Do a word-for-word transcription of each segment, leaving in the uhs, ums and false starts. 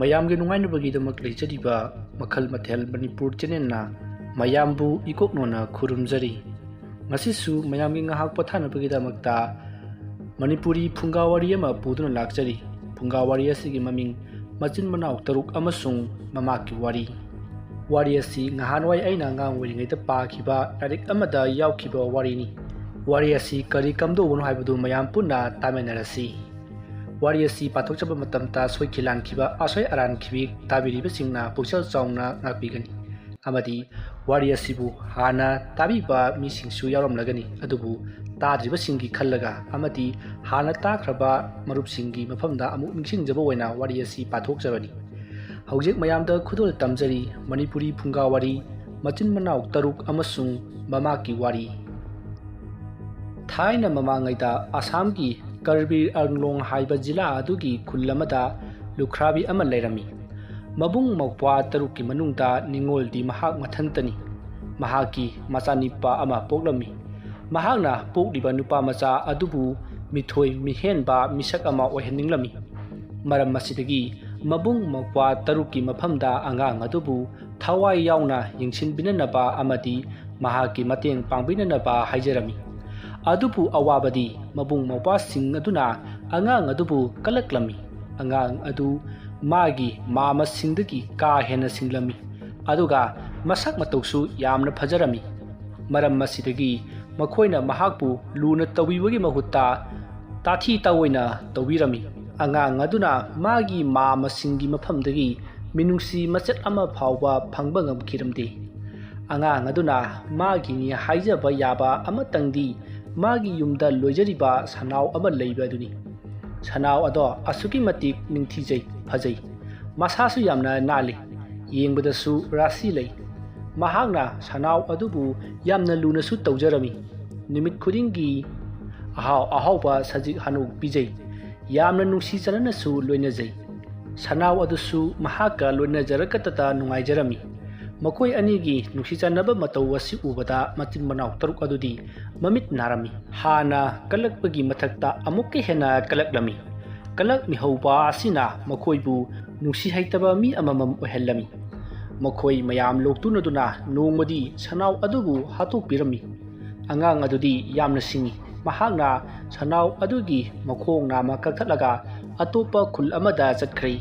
ꯃꯌꯥꯝꯒꯤ ꯅꯨꯡꯉꯥꯏꯅꯕꯒꯤꯗꯃꯛ ꯂꯩꯖꯔꯤꯕ ꯃꯈꯜ ꯃꯊꯦꯜ ꯃꯅꯤꯄꯨꯔ ꯆꯦꯅꯦꯜꯅ ꯃꯌꯥꯝꯕꯨ ꯏꯀꯣꯛꯅꯣꯅ ꯈꯨꯔꯨꯝꯖꯔꯤ꯫ ꯉꯁꯤꯁꯨ ꯃꯌꯥꯝꯒꯤ ꯉꯥꯏꯍꯥꯛ ꯄꯣꯊꯥꯅꯕꯒꯤꯗꯃꯛꯇ ꯃꯅꯤꯄꯨꯔꯤ ꯐꯨꯡꯒꯥ ꯋꯥꯔꯤ ꯑꯃ ꯄꯨꯗꯨꯅ ꯂꯥꯛꯆꯔꯤ꯫ ꯐꯨꯡꯒꯥ ꯋꯥꯔꯤ ꯑꯁꯤꯒꯤ ꯃꯃꯤꯡ ꯃꯆꯤꯟ ꯃꯅꯥꯎ ꯇꯔꯨꯛ ꯑꯃꯁꯨꯡ ꯃꯃꯥꯛꯀꯤ ꯋꯥꯔꯤ꯫ ꯋꯥꯔꯤ ꯑꯁꯤ ꯉꯍꯥꯟꯋꯥꯏ ꯑꯩꯅ ꯑꯉꯥꯡ ꯑꯣꯏꯔꯤꯉꯩꯗ ꯄꯥꯈꯤꯕ ꯂꯥꯏꯔꯤꯛ ꯑꯃꯗ ꯌꯥꯎꯈꯤꯕ ꯋꯥꯔꯤꯅꯤ꯫ ꯋꯥꯔꯤ ꯑꯁꯤ ꯀꯔꯤ ꯀꯝꯗꯧꯕꯅꯣ ꯍꯥꯏꯕꯗꯨ ꯃꯌꯥꯝ ꯄꯨꯟꯅ ꯇꯥꯃꯤꯟꯅꯔꯁꯤ꯫ ꯋꯥꯔꯤ ꯑꯁꯤ ꯄꯥꯊꯣꯛꯆꯕ ꯃꯇꯝꯗ ꯁꯣꯏꯈꯤ ꯂꯥꯟꯈꯤꯕ, ꯑꯁꯣꯏ ꯑꯔꯥꯟꯈꯤꯕꯤ ꯇꯥꯕꯤꯔꯤꯕꯁꯤꯡꯅ ꯄꯨꯛꯆꯦꯜ ꯆꯥꯎꯅ ꯉꯥꯛꯄꯤꯒꯅꯤ꯫ ꯑꯃꯗꯤ ꯋꯥꯔꯤ ꯑꯁꯤꯕꯨ ꯍꯥꯟꯅ ꯇꯥꯕꯤꯕ ꯃꯤꯁꯤꯡꯁꯨ ꯌꯥꯎꯔꯝꯂꯒꯅꯤ, ꯑꯗꯨꯕꯨ ꯇꯥꯗ꯭ꯔꯤꯕꯁꯤꯡꯒꯤ ꯈꯜꯂꯒ ꯑꯃꯗꯤ ꯍꯥꯟꯅ ꯇꯥꯈ꯭ꯔꯕ ꯃꯔꯨꯞꯁꯤꯡꯒꯤ ꯃꯐꯝꯗ ꯑꯃꯨꯛ ꯅꯤꯡꯁꯤꯡꯖꯕ ꯑꯣꯏꯅ ꯋꯥꯔꯤ ꯑꯁꯤ ꯄꯥꯊꯣꯛꯆꯕꯅꯤ꯫ ꯍꯧꯖꯤꯛ ꯃꯌꯥꯝꯗ ꯈꯨꯗꯣꯜ ꯇꯝꯖꯔꯤ ꯃꯅꯤꯄꯨꯔꯤ ꯐꯨꯡꯒꯥ ꯋꯥꯔꯤ ꯃꯆꯤꯟ ꯃꯅꯥꯎ ꯇꯔꯨꯛ ꯑꯃꯁꯨꯡ ꯃꯃꯥꯛꯀꯤ ꯋꯥꯔꯤ꯫ ꯊꯥꯏꯅ ꯃꯃꯥꯡꯉꯩꯗ ꯑꯁꯥꯝꯒꯤ ꯀꯔꯕꯤ ꯑꯪꯂꯣꯡ ꯍꯥꯏꯕ ꯖꯤꯂꯥ ꯑꯗꯨꯒꯤ ꯈꯨꯜ ꯑꯃꯗ ꯂꯨꯈ꯭ꯔꯥꯕꯤ ꯑꯃ ꯂꯩꯔꯝꯃꯤ꯫ ꯃꯕꯨꯡ ꯃꯧꯄ꯭ꯋꯥ ꯇꯔꯨꯛꯀꯤ ꯃꯅꯨꯡꯗ ꯅꯤꯉꯣꯜꯗꯤ ꯃꯍꯥꯛ ꯃꯊꯟꯇꯅꯤ꯫ ꯃꯍꯥꯛꯀꯤ ꯃꯆꯥꯅꯤꯄꯥ ꯑꯃ ꯄꯣꯛꯂꯝꯃꯤ꯫ ꯃꯍꯥꯛꯅ ꯄꯣꯛꯂꯤꯕ ꯅꯨꯄꯥ ꯃꯆꯥ ꯑꯗꯨꯕꯨ ꯃꯤꯊꯣꯏ ꯃꯤꯍꯦꯟꯕ ꯃꯤꯁꯛ ꯑꯃ ꯑꯣꯏꯍꯟꯅꯤꯡꯂꯝꯃꯤ꯫ ꯃꯔꯝ ꯑꯁꯤꯗꯒꯤ ꯃꯕꯨꯡ ꯃꯧꯄ꯭ꯋꯥ ꯇꯔꯨꯛꯀꯤ ꯃꯐꯝꯗ ꯑꯉꯥꯡ ꯑꯗꯨꯕꯨ ꯊꯋꯥꯏ ꯌꯥꯎꯅ ꯌꯦꯡꯁꯤꯟꯕꯤꯅꯅꯕ ꯑꯃꯗꯤ ꯃꯍꯥꯛꯀꯤ ꯃꯇꯦꯡ ꯄꯥꯡꯕꯤꯅꯅꯕ ꯍꯥꯏꯖꯔꯝꯃꯤ꯫ ꯑꯗꯨꯕꯨ ꯑꯋꯥꯕꯗꯤ ꯃꯕꯨꯡ ꯃꯧꯄ꯭ꯋꯥꯁꯤꯡ ꯑꯗꯨꯅ ꯑꯉꯥꯡ ꯑꯗꯨꯕꯨ ꯀꯜꯂꯛꯂꯝꯃꯤ꯫ ꯑꯉꯥꯡ ꯑꯗꯨ ꯃꯥꯒꯤ ꯃꯥꯃꯁꯤꯡꯗꯒꯤ ꯀꯥ ꯍꯦꯟꯅ ꯁꯤꯡꯂꯝꯃꯤ, ꯑꯗꯨꯒ ꯃꯁꯛ ꯃꯇꯧꯁꯨ ꯌꯥꯝꯅ ꯐꯖꯔꯝꯃꯤ꯫ ꯃꯔꯝ ꯑꯁꯤꯗꯒꯤ ꯃꯈꯣꯏꯅ ꯃꯍꯥꯛꯄꯨ ꯂꯨꯅ ꯇꯧꯕꯤꯕꯒꯤ ꯃꯍꯨꯠꯇ ꯇꯥꯊꯤ ꯇꯥꯑꯣꯏꯅ ꯇꯧꯕꯤꯔꯝꯃꯤ꯫ ꯑꯉꯥꯡ ꯑꯗꯨꯅ ꯃꯥꯒꯤ ꯃꯥꯃꯁꯤꯡꯒꯤ ꯃꯐꯝꯗꯒꯤ ꯃꯤꯅꯨꯡꯁꯤ ꯃꯆꯦꯠ ꯑꯃ ꯐꯥꯎꯕ ꯐꯪꯕ ꯉꯝꯈꯤꯔꯝꯗꯦ꯫ ꯑꯉꯥꯡ ꯑꯗꯨꯅ ꯃꯥꯒꯤꯅꯤ ꯍꯥꯏꯖꯕ ꯌꯥꯕ ꯑꯃꯇꯪꯗꯤ ꯃꯥꯒꯤ ꯌꯨꯝꯗ ꯂꯣꯏꯖꯔꯤꯕ ꯁꯅꯥꯎ ꯑꯃ ꯂꯩꯕ ꯑꯗꯨꯅꯤ꯫ ꯁꯅꯥꯎ ꯑꯗꯣ ꯑꯁꯨꯛꯀꯤ ꯃꯇꯤꯛ ꯅꯤꯡꯊꯤꯖꯩ, ꯐꯖꯩ꯫ ꯃꯁꯥꯁꯨ ꯌꯥꯝꯅ ꯅꯥꯜꯂꯤ꯫ ꯌꯦꯡꯕꯗꯁꯨ ꯔꯥꯁꯤ ꯂꯩ꯫ ꯃꯍꯥꯛꯅ ꯁꯅꯥꯎ ꯑꯗꯨꯕꯨ ꯌꯥꯝꯅ ꯂꯨꯅꯁꯨ ꯇꯧꯖꯔꯝꯃꯤ꯫ ꯅꯨꯃꯤꯠ ꯈꯨꯗꯤꯡꯒꯤ ꯑꯍꯥꯎ ꯑꯍꯥꯎꯕ ꯁꯖꯤꯛ ꯍꯅꯨ ꯄꯤꯖꯩ꯫ ꯌꯥꯝꯅ ꯅꯨꯡꯁꯤ ꯆꯥꯟꯅꯅꯁꯨ ꯂꯣꯏꯅꯖꯩ꯫ ꯁꯅꯥꯎ ꯑꯗꯨꯁꯨ ꯃꯍꯥꯛꯀ ꯂꯣꯏꯅꯖꯔꯒꯇꯗ ꯅꯨꯡꯉꯥꯏꯖꯔꯝꯃꯤ꯫ ꯃꯈꯣꯏ ꯑꯅꯤꯒꯤ ꯅꯨꯡꯁꯤ ꯆꯥꯟꯅꯕ ꯃꯇꯧ ꯑꯁꯤ ꯎꯕꯗ ꯃꯆꯤꯟ ꯃꯅꯥꯎ ꯇꯔꯨꯛ ꯑꯗꯨꯗꯤ ꯃꯃꯤꯠ ꯅꯥꯔꯝꯃꯤ꯫ ꯍꯥꯟꯅ ꯀꯜꯂꯛꯄꯒꯤ ꯃꯊꯛꯇ ꯑꯃꯨꯛꯀ ꯍꯦꯟꯅ ꯀꯜꯂꯛꯂꯝꯃꯤ꯫ ꯀꯂꯛ ꯃꯤꯍꯧꯕ ꯑꯁꯤꯅ ꯃꯈꯣꯏꯕꯨ ꯅꯨꯡꯁꯤ ꯍꯩꯇꯕ ꯃꯤ ꯑꯃꯃꯝ ꯑꯣꯏꯍꯜꯂꯝꯃꯤ꯫ ꯃꯈꯣꯏ ꯃꯌꯥꯝ ꯂꯣꯛꯇꯨꯅꯗꯨꯅ ꯅꯣꯡꯃꯗꯤ ꯁꯅꯥꯎ ꯑꯗꯨꯕꯨ ꯍꯥꯠꯇꯣꯛꯄꯤꯔꯝꯃꯤ꯫ ꯑꯉꯥꯡ ꯑꯗꯨꯗꯤ ꯌꯥꯝꯅ ꯁꯤꯡꯏ꯫ ꯃꯍꯥꯛꯅ ꯁꯅꯥꯎ ꯑꯗꯨꯒꯤ ꯃꯈꯣꯡ ꯅꯥꯝꯃ ꯀꯛꯊꯠꯂꯒ ꯑꯇꯣꯞꯄ ꯈꯨꯜ ꯑꯃꯗ ꯆꯠꯈ꯭ꯔꯦ꯫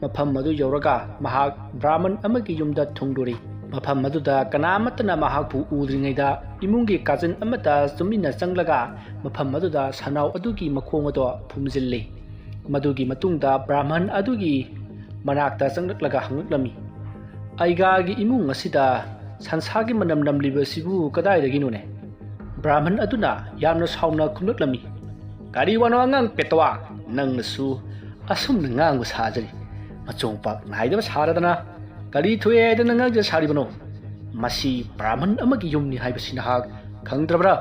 ꯃꯐꯝ ꯑꯗꯨ ꯌꯧꯔꯒ ꯃꯍꯥꯛ ꯕ꯭ꯔꯥꯍꯃꯟ ꯑꯃꯒꯤ ꯌꯨꯝꯗ ꯊꯨꯡꯂꯨꯔꯦ꯫ ꯃꯐꯝ ꯑꯗꯨꯗ ꯀꯅꯥꯃꯠꯇꯅ ꯃꯍꯥꯛꯄꯨ ꯎꯗ꯭ꯔꯤꯉꯩꯗ ꯏꯃꯨꯡꯒꯤ ꯀꯥꯆꯤꯟ ꯑꯃꯗ ꯇꯨꯃꯤꯟꯅ ꯆꯪꯂꯒ ꯃꯐꯝ ꯑꯗꯨꯗ ꯁꯅꯥꯎ ꯑꯗꯨꯒꯤ ꯃꯈꯣꯡ ꯑꯗꯣ ꯐꯨꯝꯖꯤꯜꯂꯤ꯫ ꯃꯗꯨꯒꯤ ꯃꯇꯨꯡꯗ ꯕ꯭ꯔꯥꯍꯃꯟ ꯑꯗꯨꯒꯤ ꯃꯅꯥꯛꯇ ꯆꯪꯂꯛꯂꯒ ꯍꯪꯂꯛꯂꯝꯃꯤ, "ꯑꯩꯒꯥꯒꯤ ꯏꯃꯨꯡ ꯑꯁꯤꯗ ꯁꯟꯁꯥꯒꯤ ꯃꯅꯝ ꯅꯝꯂꯤꯕꯁꯤꯕꯨ ꯀꯗꯥꯏꯗꯒꯤꯅꯣꯅꯦ?" ꯕ꯭ꯔꯥꯍꯃꯟ ꯑꯗꯨꯅ ꯌꯥꯝꯅ ꯁꯥꯎꯅ ꯈꯨꯝꯂꯛꯂꯝꯃꯤ, "ꯀꯔꯤ ꯋꯥꯅꯣ ꯑꯉꯥꯡ ꯄꯦꯇꯋꯥ? ꯅꯪꯅꯁꯨ ꯑꯁꯨꯝꯅ ꯉꯥꯡꯕ ꯁꯥꯖꯔꯤ꯫ ꯃꯆꯣꯡꯄꯥꯛ ꯅꯥꯏꯗꯕ ꯁꯥꯔꯗꯅ ꯀꯔꯤ ꯊꯣꯛꯑꯦ ꯍꯥꯏꯗꯅ ꯉꯥꯡꯖ ꯁꯥꯔꯤꯕꯅꯣ? ꯃꯁꯤ ꯕ꯭ꯔꯥꯍꯃꯟ ꯑꯃꯒꯤ ꯌꯨꯝꯅꯤ ꯍꯥꯏꯕꯁꯤ ꯅꯍꯥꯛ ꯈꯪꯗ꯭ꯔꯕ꯭ꯔꯥ?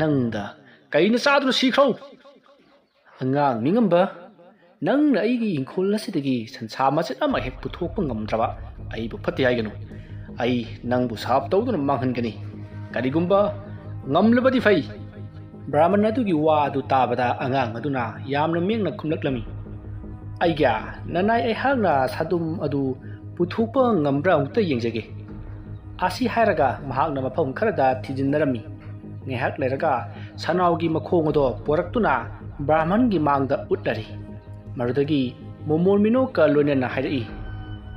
ꯅꯪꯗ ꯀꯩꯅ ꯆꯥꯗꯨꯅ ꯁꯤꯈ꯭ꯔꯣ!" "ꯑꯉꯥꯡ ꯃꯤꯉꯝꯕ, ꯅꯪꯅ ꯑꯩꯒꯤ ꯏꯪꯈꯣꯜ ꯑꯁꯤꯗꯒꯤ ꯁꯟꯁꯥ ꯃꯆꯦꯠ ꯑꯃ ꯍꯦꯛ ꯄꯨꯊꯣꯛꯄ ꯉꯝꯗ꯭ꯔꯕ ꯑꯩꯕꯨ ꯐꯠꯇꯦ ꯍꯥꯏꯒꯅꯨ꯫ ꯑꯩ ꯅꯪꯕꯨ ꯁꯥꯞ ꯇꯧꯗꯨꯅ ꯃꯥꯡꯍꯟꯒꯅꯤ꯫ ꯀꯔꯤꯒꯨꯝꯕ ꯉꯝꯂꯕꯗꯤ ꯐꯩ꯫" ꯕ꯭ꯔꯥꯍꯃꯟ ꯑꯗꯨꯒꯤ ꯋꯥ ꯑꯗꯨ ꯇꯥꯕꯗ ꯑꯉꯥꯡ ꯑꯗꯨꯅ ꯌꯥꯝꯅ ꯃꯦꯡꯅ ꯈꯨꯝꯂꯛꯂꯝꯃꯤ, "ꯑꯩꯒ꯭ꯌꯥ, ꯅꯅꯥꯏ ꯑꯩꯍꯥꯛꯅ ꯁꯥꯗꯨꯝ ꯑꯗꯨ ꯄꯨꯊꯣꯛꯄ ꯉꯝꯕ꯭ꯔꯥ ꯑꯃꯨꯛꯇ ꯌꯦꯡꯖꯒꯦ꯫" ꯑꯁꯤ ꯍꯥꯏꯔꯒ ꯃꯍꯥꯛꯅ ꯃꯐꯝ ꯈꯔꯗ ꯊꯤꯖꯤꯟꯅꯔꯝꯃꯤ꯫ ꯉꯥꯏꯍꯥꯛ ꯂꯩꯔꯒ ꯁꯅꯥꯎꯒꯤ ꯃꯈꯣꯡ ꯑꯗꯣ ꯄꯣꯔꯛꯇꯨꯅ ꯕ꯭ꯔꯥꯍꯃꯟꯒꯤ ꯃꯥꯡꯗ ꯎꯠꯂꯔꯤ꯫ ꯃꯗꯨꯗꯒꯤ ꯃꯣꯃꯣꯟ ꯃꯤꯅꯣꯛꯀ ꯂꯣꯏꯅꯅ ꯍꯥꯏꯔꯛꯏ,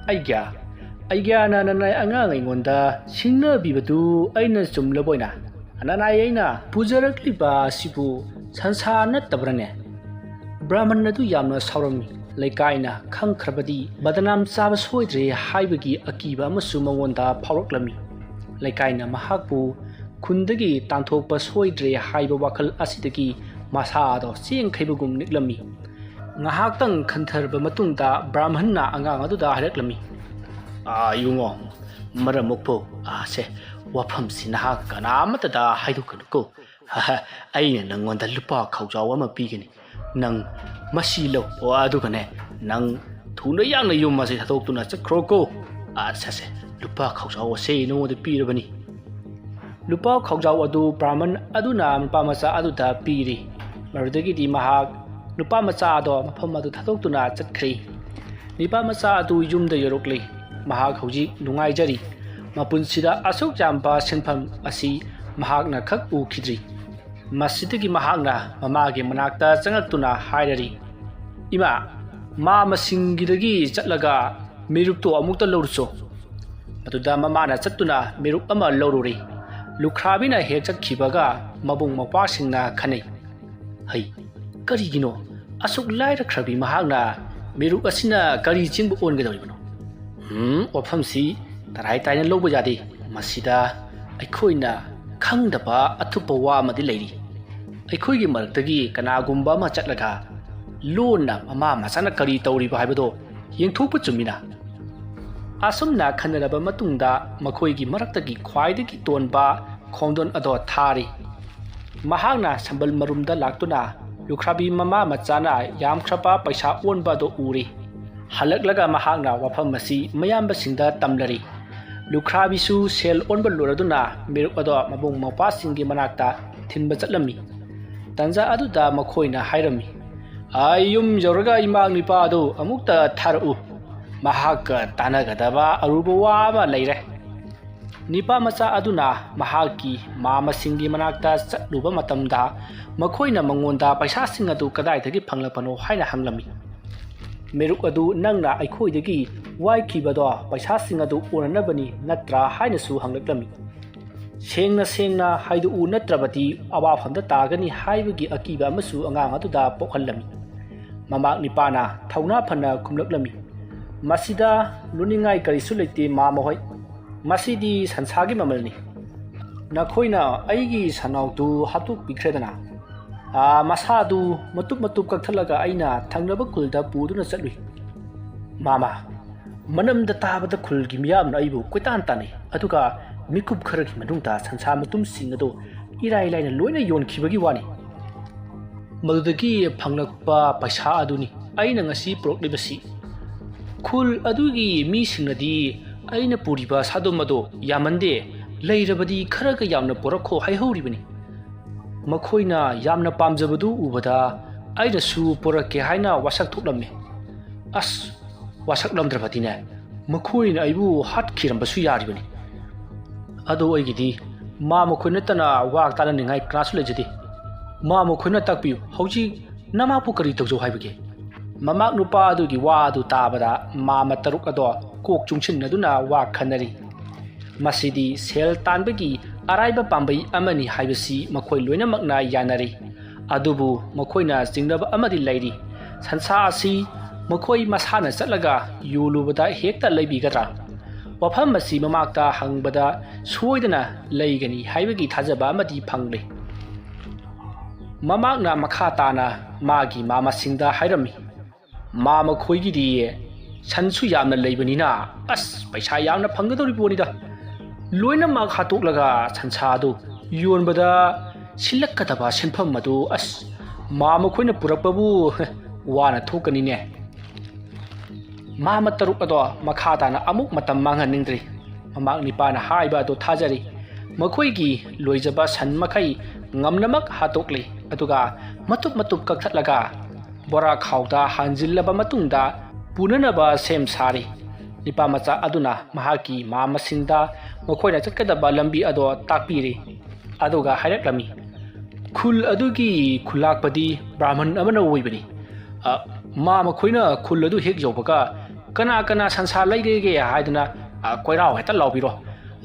"ꯑꯩꯒ꯭ꯌꯥ, ꯑꯩꯒ꯭ꯌꯥꯅ ꯅꯅꯥꯏ ꯑꯉꯥꯡ ꯑꯩꯉꯣꯟꯗ ꯁꯤꯡꯅꯕꯤꯕꯗꯨ ꯑꯩꯅ ꯆꯨꯝꯂꯕ ꯑꯣꯏꯅ ꯅꯅꯥꯏ ꯑꯩꯅ ꯄꯨꯖꯔꯛꯂꯤꯕ ꯑꯁꯤꯕꯨ ꯁꯟꯁꯥ ꯅꯠꯇꯕ꯭ꯔꯅꯦ?" ꯕ꯭ꯔꯥꯍꯃꯟ ꯑꯗꯨ ꯌꯥꯝꯅ ꯁꯥꯎꯔꯝꯃꯤ꯫ ꯂꯩꯀꯥꯏꯅ ꯈꯪꯈ꯭ꯔꯕꯗꯤ ꯕꯗꯅꯥꯝ ꯆꯥꯕ ꯁꯣꯏꯗ꯭ꯔꯦ ꯍꯥꯏꯕꯒꯤ ꯑꯀꯤꯕ ꯑꯃꯁꯨ ꯃꯉꯣꯟꯗ ꯐꯥꯎꯔꯛꯂꯝꯃꯤ꯫ ꯂꯩꯀꯥꯏꯅ ꯃꯍꯥꯛꯄꯨ ꯈꯨꯟꯗꯒꯤ ꯇꯥꯟꯊꯣꯛꯄ ꯁꯣꯏꯗ꯭ꯔꯦ ꯍꯥꯏꯕ ꯋꯥꯈꯜ ꯑꯁꯤꯗꯒꯤ ꯃꯁꯥꯗꯣ ꯆꯦꯡꯈꯩꯕꯒꯨꯝ ꯅꯤꯛꯂꯝꯃꯤ꯫ ꯉꯥꯏꯍꯥꯛꯇꯪ ꯈꯟꯊꯔꯕ ꯃꯇꯨꯡꯗ ꯕ꯭ꯔꯥꯍꯃꯟꯅ ꯑꯉꯥꯡ ꯑꯗꯨꯗ ꯍꯥꯏꯔꯛꯂꯝꯃꯤ, "ꯑꯥ, ꯏꯕꯨꯡꯉꯣ, ꯃꯔꯝ ꯃꯣꯛꯄ, ꯑꯥꯁꯦ, ꯋꯥꯐꯝꯁꯤ ꯅꯍꯥꯛ ꯀꯅꯥ ꯑꯃꯠꯇꯗ ꯍꯥꯏꯗꯣꯛꯀꯅꯨꯀꯣ꯫ ꯑꯩꯅ ꯅꯪꯉꯣꯟꯗ ꯂꯨꯄꯥ ꯈꯥꯎꯖꯥꯎ ꯑꯃ ꯄꯤꯒꯅꯤ꯫ ꯅꯪ ꯃꯁꯤ ꯂꯧ, ꯑꯣ, ꯑꯗꯨꯒꯅꯦ, ꯅꯪ ꯊꯨꯅ ꯌꯥꯡꯅ ꯌꯨꯝ ꯑꯁꯤ ꯊꯥꯗꯣꯛꯇꯨꯅ ꯆꯠꯈ꯭ꯔꯣꯀꯣ꯫ ꯑꯥ, ꯁꯦ, ꯁꯦ, ꯂꯨꯄꯥ ꯈꯥꯎꯖꯥꯎ ꯑꯁꯦ ꯅꯉꯣꯟꯗ ꯄꯤꯔꯕꯅꯤ꯫" ꯂꯨꯄꯥ ꯈꯥꯎꯖꯥꯎ ꯑꯗꯨ ꯕ꯭ꯔꯥꯍꯃꯟ ꯑꯗꯨꯅ ꯅꯨꯄꯥ ꯃꯆꯥ ꯑꯗꯨꯗ ꯄꯤꯔꯤ꯫ ꯃꯗꯨꯗꯒꯤꯗꯤ ꯃꯍꯥꯛ ꯅꯨꯄꯥ ꯃꯆꯥ ꯑꯗꯣ ꯃꯐꯝ ꯑꯗꯨ ꯊꯥꯗꯣꯛꯇꯨꯅ ꯆꯠꯈ꯭ꯔꯦ꯫ ꯅꯨꯄꯥ ꯃꯆꯥ ꯑꯗꯨ ꯌꯨꯝꯗ ꯌꯧꯔꯛꯂꯦ꯫ ꯃꯍꯥꯛ ꯍꯧꯖꯤꯛ ꯅꯨꯡꯉꯥꯏꯖꯔꯤ꯫ ꯃꯄꯨꯟꯁꯤꯗ ꯑꯁꯨꯛ ꯌꯥꯝꯕ ꯁꯦꯟꯐꯝ ꯑꯁꯤ ꯃꯍꯥꯛꯅ ꯈꯛ ꯎꯈꯤꯗ꯭ꯔꯤ꯫ ꯃꯁꯤꯗꯒꯤ ꯃꯍꯥꯛꯅ ꯃꯃꯥꯒꯤ ꯃꯅꯥꯛꯇ ꯆꯪꯂꯛꯇꯨꯅ ꯍꯥꯏꯔꯔꯤ, "ꯏꯃꯥ, ꯃꯥ ꯃꯁꯤꯡꯒꯤꯗꯒꯤ ꯆꯠꯂꯒ ꯃꯤꯔꯨꯛꯇꯣ ꯑꯃꯨꯛꯇ ꯂꯧꯔꯨꯆꯣ꯫" ꯃꯗꯨꯗ ꯃꯃꯥꯅ ꯆꯠꯇꯨꯅ ꯃꯤꯔꯨꯛ ꯑꯃ ꯂꯧꯔꯨꯔꯤ꯫ ꯂꯨꯈ꯭ꯔꯥꯕꯤꯅ ꯍꯦꯛ ꯆꯠꯈꯤꯕꯒ ꯃꯕꯨꯡ ꯃꯧꯄ꯭ꯋꯥꯁꯤꯡꯅ ꯈꯟꯅꯩ, "ꯍꯩ, ꯀꯔꯤꯒꯤꯅꯣ? ꯑꯁꯨꯛ ꯂꯥꯏꯔꯈ꯭ꯔꯕꯤ ꯃꯍꯥꯛꯅ ꯃꯤꯔꯨꯛ ꯑꯁꯤꯅ ꯀꯔꯤ ꯆꯦꯡꯕꯨ ꯑꯣꯟꯒꯗꯧꯔꯤꯕꯅꯣ? ꯎꯝ, ꯋꯥꯐꯝꯁꯤ ꯇꯔꯥꯏ ꯇꯥꯏꯅ ꯂꯧꯕ ꯌꯥꯗꯦ꯫ ꯃꯁꯤꯗ ꯑꯩꯈꯣꯏꯅ ꯈꯪꯗꯕ ꯑꯊꯨꯞꯄ ꯋꯥ ꯑꯃꯗꯤ ꯂꯩꯔꯤ꯫ ꯑꯩꯈꯣꯏꯒꯤ ꯃꯔꯛꯇꯒꯤ ꯀꯅꯥꯒꯨꯝꯕ ꯑꯃ ꯆꯠꯂꯒ ꯂꯣꯟꯅ ꯃꯃꯥ ꯃꯆꯥꯅ ꯀꯔꯤ ꯇꯧꯔꯤꯕ ꯍꯥꯏꯕꯗꯣ ꯌꯦꯡꯊꯣꯛꯄ ꯆꯨꯝꯃꯤꯅ?" ꯑꯁꯨꯝꯅ ꯈꯟꯅꯔꯕ ꯃꯇꯨꯡꯗ ꯃꯈꯣꯏꯒꯤ ꯃꯔꯛꯇꯒꯤ ꯈ꯭ꯋꯥꯏꯗꯒꯤ ꯇꯣꯟꯕ ꯈꯣꯡꯗꯣꯟ ꯑꯗꯣ ꯊꯥꯔꯤ꯫ ꯃꯍꯥꯛꯅ ꯁꯝꯕꯜ ꯃꯔꯨꯝꯗ ꯂꯥꯛꯇꯨꯅ ꯂꯨꯈ꯭ꯔꯥꯕꯤ ꯃꯃꯥ ꯃꯆꯥꯅ ꯌꯥꯝꯈ꯭ꯔꯕ ꯄꯩꯁꯥ ꯑꯣꯟꯕ ꯑꯗꯨ ꯎꯔꯤ꯫ ꯍꯜꯂꯛꯂꯒ ꯃꯍꯥꯛꯅ ꯋꯥꯐꯝ ꯑꯁꯤ ꯃꯌꯥꯝꯕꯁꯤꯡꯗ ꯇꯝꯂꯔꯤ꯫ ꯂꯨꯈ꯭ꯔꯥꯕꯤꯁꯨ ꯁꯦꯜ ꯑꯣꯟꯕ ꯂꯣꯏꯔꯗꯨꯅ ꯃꯤꯔꯨꯛ ꯑꯗꯣ ꯃꯕꯨꯡ ꯃꯧꯄ꯭ꯋꯥꯁꯤꯡꯒꯤ ꯃꯅꯥꯛꯇ ꯊꯤꯟꯕ ꯆꯠꯂꯝꯃꯤ꯫ ꯇꯟꯖꯥ ꯑꯗꯨꯗ ꯃꯈꯣꯏꯅ ꯍꯥꯏꯔꯝꯃꯤ, "ꯑꯩ ꯌꯨꯝ ꯌꯧꯔꯒ ꯏꯃꯥ ꯅꯨꯄꯥ ꯑꯗꯨ ꯑꯃꯨꯛꯇ ꯊꯥꯔꯛꯎ꯫ ꯃꯍꯥꯛꯀ ꯇꯥꯟꯅꯒꯗꯕ ꯑꯔꯨꯕ ꯋꯥ ꯑꯃ ꯂꯩꯔꯦ꯫" ꯅꯤꯄꯥ ꯃꯆꯥ ꯑꯗꯨꯅ ꯃꯍꯥꯛꯀꯤ ꯃꯥꯃꯁꯤꯡꯒꯤ ꯃꯅꯥꯛꯇ ꯆꯠꯂꯨꯕ ꯃꯇꯝꯗ ꯃꯈꯣꯏꯅ ꯃꯉꯣꯟꯗ ꯄꯩꯁꯥꯁꯤꯡ ꯑꯗꯨ ꯀꯗꯥꯏꯗꯒꯤ ꯐꯪꯂꯛꯄꯅꯣ ꯍꯥꯏꯅ ꯍꯪꯂꯝꯃꯤ꯫ "ꯃꯤꯔꯨꯛ ꯑꯗꯨ ꯅꯪꯅ ꯑꯩꯈꯣꯏꯗꯒꯤ ꯋꯥꯏꯈꯤꯕꯗꯣ ꯄꯩꯁꯥꯁꯤꯡ ꯑꯗꯨ ꯑꯣꯟꯅꯅꯕꯅꯤ ꯅꯠꯇ꯭ꯔꯥ?" ꯍꯥꯏꯅꯁꯨ ꯍꯪꯂꯛꯂꯝꯃꯤ꯫ "ꯁꯦꯡꯅ ꯁꯦꯡꯅ ꯍꯥꯏꯗꯣꯛꯎ, ꯅꯠꯇ꯭ꯔꯕꯗꯤ ꯑꯋꯥꯐꯝꯗ ꯇꯥꯒꯅꯤ" ꯍꯥꯏꯕꯒꯤ ꯑꯀꯤꯕ ꯑꯃꯁꯨ ꯑꯉꯥꯡ ꯑꯗꯨꯗ ꯄꯣꯛꯍꯜꯂꯝꯃꯤ꯫ ꯃꯃꯥ ꯅꯤꯄꯥꯅ ꯊꯧꯅꯥ ꯐꯅ ꯈꯨꯝꯂꯛꯂꯝꯃꯤ, "ꯃꯁꯤꯗ ꯂꯨꯅꯤꯡꯉꯥꯏ ꯀꯔꯤꯁꯨ ꯂꯩꯇꯦ, ꯃꯥꯃ ꯍꯣꯏ꯫ ꯃꯁꯤꯗꯤ ꯁꯟꯁꯥꯒꯤ ꯃꯃꯜꯅꯤ꯫ ꯅꯈꯣꯏꯅ ꯑꯩꯒꯤ ꯁꯟꯅꯥꯎꯗꯨ ꯍꯥꯠꯇꯣꯛꯄꯤꯈ꯭ꯔꯦꯗꯅ, ꯑꯥ, ꯃꯁꯥꯗꯨ ꯃꯇꯨꯞ ꯃꯇꯨꯞ ꯀꯛꯊꯠꯂꯒ ꯑꯩꯅ ꯊꯪꯅꯕ ꯈꯨꯜꯗ ꯄꯨꯗꯨꯅ ꯆꯠꯂꯨꯏ꯫ ꯃꯥꯃ, ꯃꯅꯝꯗ ꯇꯥꯕꯗ ꯈꯨꯜꯒꯤ ꯃꯤꯌꯥꯝꯅ ꯑꯩꯕꯨ ꯀꯣꯏꯇꯥꯟ ꯇꯥꯟꯅꯩ, ꯑꯗꯨꯒ ꯃꯤꯀꯨꯞ ꯈꯔꯒꯤ ꯃꯅꯨꯡꯗ ꯁꯟꯁꯥ ꯃꯇꯨꯝꯁꯤꯡ ꯑꯗꯨ ꯏꯔꯥꯏ ꯂꯥꯏꯅ ꯂꯣꯏꯅ ꯌꯣꯟꯈꯤꯕꯒꯤ ꯋꯥꯅꯤ꯫ ꯃꯗꯨꯗꯒꯤ ꯐꯪꯂꯛꯄ ꯄꯩꯁꯥ ꯑꯗꯨꯅꯤ ꯑꯩꯅ ꯉꯁꯤ ꯄꯨꯔꯛꯂꯤꯕꯁꯤ꯫ ꯈꯨꯜ ꯑꯗꯨꯒꯤ ꯃꯤꯁꯤꯡꯅꯗꯤ ꯑꯩꯅ ꯄꯨꯔꯤꯕ ꯁꯥꯗꯣꯝ ꯑꯗꯣ ꯌꯥꯝꯃꯟꯗꯦ, ꯂꯩꯔꯕꯗꯤ ꯈꯔꯒ ꯌꯥꯝꯅ ꯄꯨꯔꯛꯈꯣ ꯍꯥꯏꯍꯧꯔꯤꯕꯅꯤ꯫ ꯃꯈꯣꯏꯅ ꯌꯥꯝꯅ ꯄꯥꯝꯖꯕꯗꯨ ꯎꯕꯗ ꯑꯩꯅꯁꯨ ꯄꯨꯔꯛꯀꯦ ꯍꯥꯏꯅ ꯋꯥꯁꯛ ꯊꯣꯛꯂꯝꯃꯤ꯫ ꯑꯁ, ꯋꯥꯁꯛꯂꯝꯗ꯭ꯔꯕꯗꯤꯅꯦ, ꯃꯈꯣꯏꯅ ꯑꯩꯕꯨ ꯍꯥꯠꯈꯤꯔꯝꯕꯁꯨ ꯌꯥꯔꯤꯕꯅꯤ꯫ ꯑꯗꯣ ꯑꯩꯒꯤꯗꯤ ꯃꯥ ꯃꯈꯣꯏ ꯅꯠꯇꯅ ꯋꯥ ꯇꯥꯅꯅꯤꯡꯉꯥꯏ ꯀꯅꯥꯁꯨ ꯂꯩꯖꯗꯦ꯫ ꯃꯥ ꯃꯈꯣꯏꯅ ꯇꯥꯛꯄꯤꯌꯨ, ꯍꯧꯖꯤꯛ ꯅꯃꯥꯕꯨ ꯀꯔꯤ ꯇꯧꯖꯧ ꯍꯥꯏꯕꯒꯦ? ꯃꯃꯥꯛ ꯅꯨꯄꯥ ꯑꯗꯨꯒꯤ ꯋꯥ ꯑꯗꯨ ꯇꯥꯕꯗ ꯃꯥꯃ ꯇꯔꯨꯛ ꯑꯗꯣ ꯀꯣꯛ ꯆꯨꯡꯁꯤꯟꯅꯗꯨꯅ ꯋꯥ ꯈꯟꯅꯔꯤ꯫ ꯃꯁꯤꯗꯤ ꯁꯦꯜ ꯇꯥꯟꯕꯒꯤ ꯑꯔꯥꯏꯕ ꯄꯥꯝꯕꯩ ꯑꯃꯅꯤ ꯍꯥꯏꯕꯁꯤ ꯃꯈꯣꯏ ꯂꯣꯏꯅꯃꯛꯅ ꯌꯥꯅꯔꯤ꯫ ꯑꯗꯨꯕꯨ ꯃꯈꯣꯏꯅ ꯆꯤꯡꯅꯕ ꯑꯃꯗꯤ ꯂꯩꯔꯤ꯫ ꯁꯟꯁꯥ ꯑꯁꯤ ꯃꯈꯣꯏ ꯃꯁꯥꯅ ꯆꯠꯂꯒ ꯌꯣꯜꯂꯨꯕꯗ ꯍꯦꯛꯇ ꯂꯩꯕꯤꯒꯗ꯭ꯔꯥ? ꯋꯥꯐꯝ ꯑꯁꯤ ꯃꯃꯥꯛꯇ ꯍꯪꯕꯗ ꯁꯣꯏꯗꯅ ꯂꯩꯒꯅꯤ ꯍꯥꯏꯕꯒꯤ ꯊꯥꯖꯕ ꯑꯃꯗꯤ ꯐꯪꯂꯦ꯫ ꯃꯃꯥꯛꯅ ꯃꯈꯥ ꯇꯥꯅ ꯃꯥꯒꯤ ꯃꯥꯃꯁꯤꯡꯗ ꯍꯥꯏꯔꯝꯃꯤ, ꯃꯥ ꯃꯈꯣꯏꯒꯤꯗꯤ ꯁꯟꯁꯨ ꯌꯥꯝꯅ ꯂꯩꯕꯅꯤꯅ, ꯑꯁ, ꯄꯩꯁꯥ ꯌꯥꯝꯅ ꯐꯪꯒꯗꯧꯔꯤ ꯄꯣꯠꯅꯤꯗ꯫ ꯂꯣꯏꯅꯃꯛ ꯍꯥꯠꯇꯣꯛꯂꯒ ꯁꯟꯁꯥ ꯑꯗꯨ ꯌꯣꯟꯕꯗ ꯁꯤꯜꯂꯛꯀꯗꯕ ꯁꯦꯟꯐꯝ ꯑꯗꯨ, ꯑꯁ, ꯃꯥ ꯃꯈꯣꯏꯅ ꯄꯨꯔꯛꯄꯕꯨ ꯋꯥꯅ ꯊꯣꯛꯀꯅꯤꯅꯦ꯫ ꯃꯥꯃ ꯇꯔꯨꯛ ꯑꯗꯣ ꯃꯈꯥ ꯇꯥꯅ ꯑꯃꯨꯛ ꯃꯇꯝ ꯃꯥꯡꯍꯟꯅꯤꯡꯗ꯭ꯔꯤ꯫ ꯃꯃꯥꯛ ꯅꯤꯄꯥꯅ ꯍꯥꯏꯕ ꯑꯗꯨ ꯊꯥꯖꯔꯤ꯫ ꯃꯈꯣꯏꯒꯤ ꯂꯣꯏꯖꯕ ꯁꯟ ꯃꯈꯩ ꯉꯝꯅꯃꯛ ꯍꯥꯠꯇꯣꯛꯂꯤ, ꯑꯗꯨꯒ ꯃꯇꯨꯞ ꯃꯇꯨꯞ ꯀꯛꯊꯠꯂꯒ ꯕꯣꯔꯥ ꯈꯥꯎꯗ ꯍꯥꯟꯖꯤꯜꯂꯕ ꯃꯇꯨꯡꯗ ꯄꯨꯅꯅꯕ ꯁꯦꯝ ꯁꯥꯔꯤ꯫ ꯅꯤꯄꯥ ꯃꯆꯥ ꯑꯗꯨꯅ ꯃꯍꯥꯛꯀꯤ ꯃꯥꯃꯁꯤꯡꯗ ꯃꯈꯣꯏꯅ ꯆꯠꯀꯗꯕ ꯂꯝꯕꯤ ꯑꯗꯣ ꯇꯥꯛꯄꯤꯔꯤ꯫ ꯑꯗꯨꯒ ꯍꯥꯏꯔꯛꯂꯝꯃꯤ, ꯈꯨꯜ ꯑꯗꯨꯒꯤ ꯈꯨꯜꯂꯥꯛꯄꯗꯤ ꯕ꯭ꯔꯥꯍꯃꯟ ꯑꯃꯅ ꯑꯣꯏꯕꯅꯤ꯫ ꯑ, ꯃꯥ ꯃꯈꯣꯏꯅ ꯈꯨꯜ ꯑꯗꯨ ꯍꯦꯛ ꯌꯧꯕꯒ, "ꯀꯅꯥ ꯀꯅꯥ ꯁꯟꯁꯥ ꯂꯩꯒꯦ?" ꯍꯥꯏꯗꯨꯅ, ꯑ, ꯀꯣꯏꯔꯥꯎ ꯍꯦꯛꯇ ꯂꯥꯎꯕꯤꯔꯣ꯫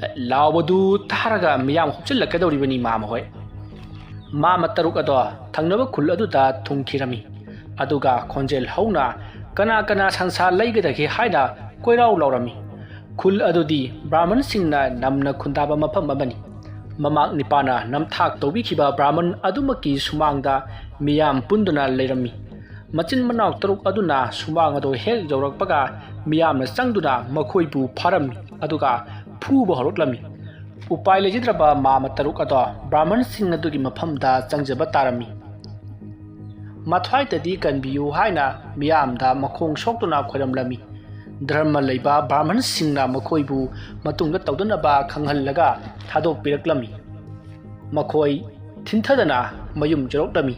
ꯑ, ꯂꯥꯎꯕꯗꯨ ꯇꯥꯔꯒ ꯃꯤꯌꯥꯝ ꯍꯨꯞꯆꯤꯜꯂꯛꯀꯗꯧꯔꯤꯕꯅꯤ ꯃꯥ ꯃꯈꯣꯏ꯫ ꯃꯥꯃ ꯇꯔꯨꯛ ꯑꯗꯣ ꯊꯪꯅꯕ ꯈꯨꯜ ꯑꯗꯨꯗ ꯊꯨꯡꯈꯤꯔꯝꯃꯤ꯫ ꯑꯗꯨꯒ ꯈꯣꯟꯖꯦꯜ ꯍꯧꯅ, "ꯀꯅꯥ ꯀꯅꯥ ꯁꯟꯁꯥ ꯂꯩꯒꯗꯒꯦ?" ꯍꯥꯏꯅ ꯀꯣꯏꯔꯥꯎ ꯂꯥꯎꯔꯝꯃꯤ꯫ ꯈꯨꯜ ꯑꯗꯨꯗꯤ ꯕ꯭ꯔꯥꯍꯃꯟꯁꯤꯡꯅ ꯅꯝꯅ ꯈꯨꯟꯗꯥꯕ ꯃꯐꯝ ꯑꯃꯅꯤ꯫ ꯃꯃꯥꯛ ꯅꯤꯄꯥꯅ ꯅꯝꯊꯥꯛ ꯇꯧꯕꯤꯈꯤꯕ ꯕ꯭ꯔꯥꯍꯃꯟ ꯑꯗꯨꯃꯛꯀꯤ ꯁꯨꯃꯥꯡꯗ ꯃꯤꯌꯥꯝ ꯄꯨꯟꯗꯨꯅ ꯂꯩꯔꯝꯃꯤ꯫ ꯃꯆꯤꯟ ꯃꯅꯥꯎ ꯇꯔꯨꯛ ꯑꯗꯨꯅ ꯁꯨꯃꯥꯡ ꯑꯗꯨ ꯍꯦꯛ ꯌꯧꯔꯛꯄꯒ ꯃꯤꯌꯥꯝꯅ ꯆꯪꯗꯨꯅ ꯃꯈꯣꯏꯕꯨ ꯐꯥꯔꯝꯃꯤ, ꯑꯗꯨꯒ ꯐꯨꯕ ꯍꯧꯔꯛꯂꯝꯃꯤ꯫ ꯎꯄꯥꯏ ꯂꯩꯖꯗ꯭ꯔꯕ ꯃꯥꯃ ꯇꯔꯨꯛ ꯑꯗꯣ ꯕ꯭ꯔꯥꯍꯃꯟꯁꯤꯡ ꯑꯗꯨꯒꯤ ꯃꯐꯝꯗ ꯆꯪꯖꯕ ꯇꯥꯔꯝꯃꯤ꯫ ꯃꯊ꯭ꯋꯥꯏꯇꯗꯤ ꯀꯟꯕꯤꯌꯨ ꯍꯥꯏꯅ ꯃꯤꯌꯥꯝꯗ ꯃꯈꯣꯡ ꯁꯣꯛꯇꯨꯅ ꯈꯣꯏꯔꯝꯂꯝꯃꯤ꯫ ꯙꯔꯃ ꯂꯩꯕ ꯕ꯭ꯔꯥꯍꯃꯟꯁꯤꯡꯅ ꯃꯈꯣꯏꯕꯨ ꯃꯇꯨꯡꯗ ꯇꯧꯗꯅꯕ ꯈꯪꯍꯜꯂꯒ ꯊꯥꯗꯣꯛꯄꯤꯔꯛꯂꯝꯃꯤ꯫ ꯃꯈꯣꯏ ꯊꯤꯟꯊꯗꯅ ꯃꯌꯨꯝ ꯌꯧꯔꯛꯂꯝꯃꯤ꯫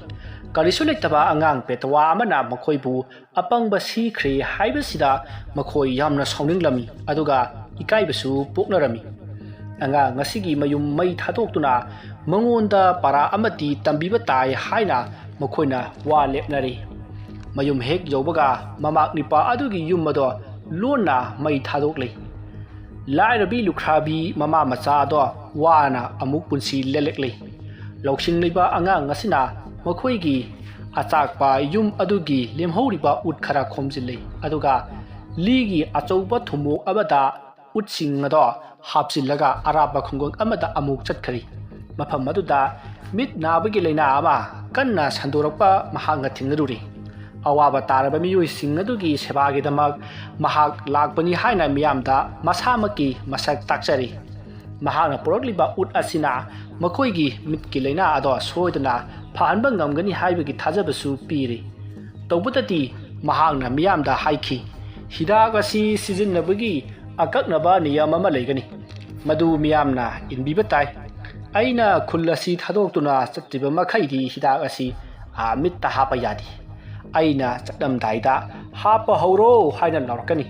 ꯀꯔꯤꯁꯨ ꯂꯩꯇꯕ ꯑꯉꯥꯡ ꯄꯦꯇꯋꯥ ꯑꯃꯅ ꯃꯈꯣꯏꯕꯨ ꯑꯄꯪꯕ ꯁꯤꯈ꯭ꯔꯦ ꯍꯥꯏꯕꯁꯤꯗ ꯃꯈꯣꯏ ꯌꯥꯝꯅ ꯁꯥꯎꯅꯤꯡꯂꯝꯃꯤ, ꯑꯗꯨꯒ ꯏꯀꯥꯏꯕꯁꯨ ꯄꯣꯛꯅꯔꯝꯃꯤ꯫ ꯑꯉꯥꯡ ꯑꯁꯤꯒꯤ ꯃꯌꯨꯝ ꯃꯩ ꯊꯥꯗꯣꯛꯇꯨꯅ ꯃꯉꯣꯟꯗ ꯄꯔꯥ ꯑꯃꯗꯤ ꯇꯝꯕꯤꯕ ꯇꯥꯏ ꯍꯥꯏꯅ ꯃꯈꯣꯏꯅ ꯋꯥ ꯂꯦꯞꯅꯔꯤ꯫ ꯃꯌꯨꯝ ꯍꯦꯛ ꯌꯧꯕꯒ ꯃꯃꯥꯛ ꯅꯤꯄꯥ ꯑꯗꯨꯒꯤ ꯌꯨꯝ ꯑꯗꯣ ꯂꯣꯟꯅ ꯃꯩ ꯊꯥꯗꯣꯛꯂꯤ꯫ ꯂꯥꯏꯔꯕꯤ ꯂꯨꯈ꯭ꯔꯥꯕꯤ ꯃꯃꯥ ꯃꯆꯥ ꯑꯗꯣ ꯋꯥꯅ ꯑꯃꯨꯛ ꯄꯨꯟꯁꯤ ꯂꯦꯜꯂꯛꯂꯤ꯫ ꯂꯧꯁꯤꯡ ꯂꯩꯕ ꯑꯉꯥꯡ ꯑꯁꯤꯅ ꯃꯈꯣꯏꯒꯤ ꯑꯆꯥꯛꯄ ꯌꯨꯝ ꯑꯗꯨꯒꯤ ꯂꯦꯝꯍꯧꯔꯤꯕ ꯎꯠ ꯈꯔ ꯈꯣꯝꯖꯤꯜꯂꯤ, ꯑꯗꯨꯒ ꯂꯤꯒꯤ ꯑꯆꯧꯕ ꯊꯨꯝꯃꯣꯛ ꯑꯃꯗ ꯎꯠꯁꯤꯡ ꯑꯗꯣ ꯍꯥꯞꯆꯤꯜꯂꯒ ꯑꯔꯥꯞꯄ ꯈꯨꯡꯒꯪ ꯑꯃꯗ ꯑꯃꯨꯛ ꯆꯠꯈ꯭ꯔꯤ꯫ ꯃꯐꯝ ꯑꯗꯨꯗ ꯃꯤꯠ ꯅꯥꯕꯒꯤ ꯂꯥꯏꯅꯥ ꯑꯃ ꯀꯟꯅ ꯁꯟꯗꯣꯔꯛꯄ ꯃꯍꯥꯛꯅ ꯊꯦꯡꯅꯔꯨꯔꯤ꯫ ꯑꯋꯥꯕ ꯇꯥꯔꯕ ꯃꯤꯑꯣꯏꯁꯤꯡ ꯑꯗꯨꯒꯤ ꯁꯦꯕꯥꯒꯤꯗꯃꯛ ꯃꯍꯥꯛ ꯂꯥꯛꯄꯅꯤ ꯍꯥꯏꯅ ꯃꯤꯌꯥꯝꯗ ꯃꯁꯥꯃꯛꯀꯤ ꯃꯁꯛ ꯇꯥꯛꯆꯔꯤ꯫ ꯃꯍꯥꯛꯅ ꯄꯨꯔꯛꯂꯤꯕ ꯎꯠ ꯑꯁꯤꯅ ꯃꯈꯣꯏꯒꯤ ꯃꯤꯠꯀꯤ ꯂꯥꯏꯅꯥ ꯑꯗꯣ ꯁꯣꯏꯗꯅ ꯐꯍꯟꯕ ꯉꯝꯒꯅꯤ ꯍꯥꯏꯕꯒꯤ ꯊꯥꯖꯕꯁꯨ ꯄꯤꯔꯤ꯫ ꯇꯧꯕꯇꯗꯤ ꯃꯍꯥꯛꯅ ꯃꯤꯌꯥꯝꯗ ꯍꯥꯏꯈꯤ, "ꯍꯤꯗꯥꯛ ꯑꯁꯤ ꯁꯤꯖꯤꯟꯅꯕꯒꯤ ꯑꯀꯛꯅꯕ ꯅꯤꯌꯝ ꯑꯃ ꯂꯩꯒꯅꯤ꯫ ꯃꯗꯨ ꯃꯤꯌꯥꯝꯅ ꯏꯟꯕꯤꯕ ꯇꯥꯏ꯫ ꯑꯩꯅ ꯈꯨꯜ ꯑꯁꯤ ꯊꯥꯗꯣꯛꯇꯨꯅ ꯆꯠꯇ꯭ꯔꯤꯕ ꯃꯈꯩꯗꯤ ꯍꯤꯗꯥꯛ ꯑꯁꯤ ꯑꯥ ꯃꯤꯠꯇ ꯍꯥꯞꯄ ꯌꯥꯗꯦ꯫ ꯑꯩꯅ ꯆꯠꯂꯝꯗꯥꯏꯗ 'ꯍꯥꯞꯄ ꯍꯧꯔꯣ' ꯍꯥꯏꯅ ꯂꯥꯎꯔꯛꯀꯅꯤ꯫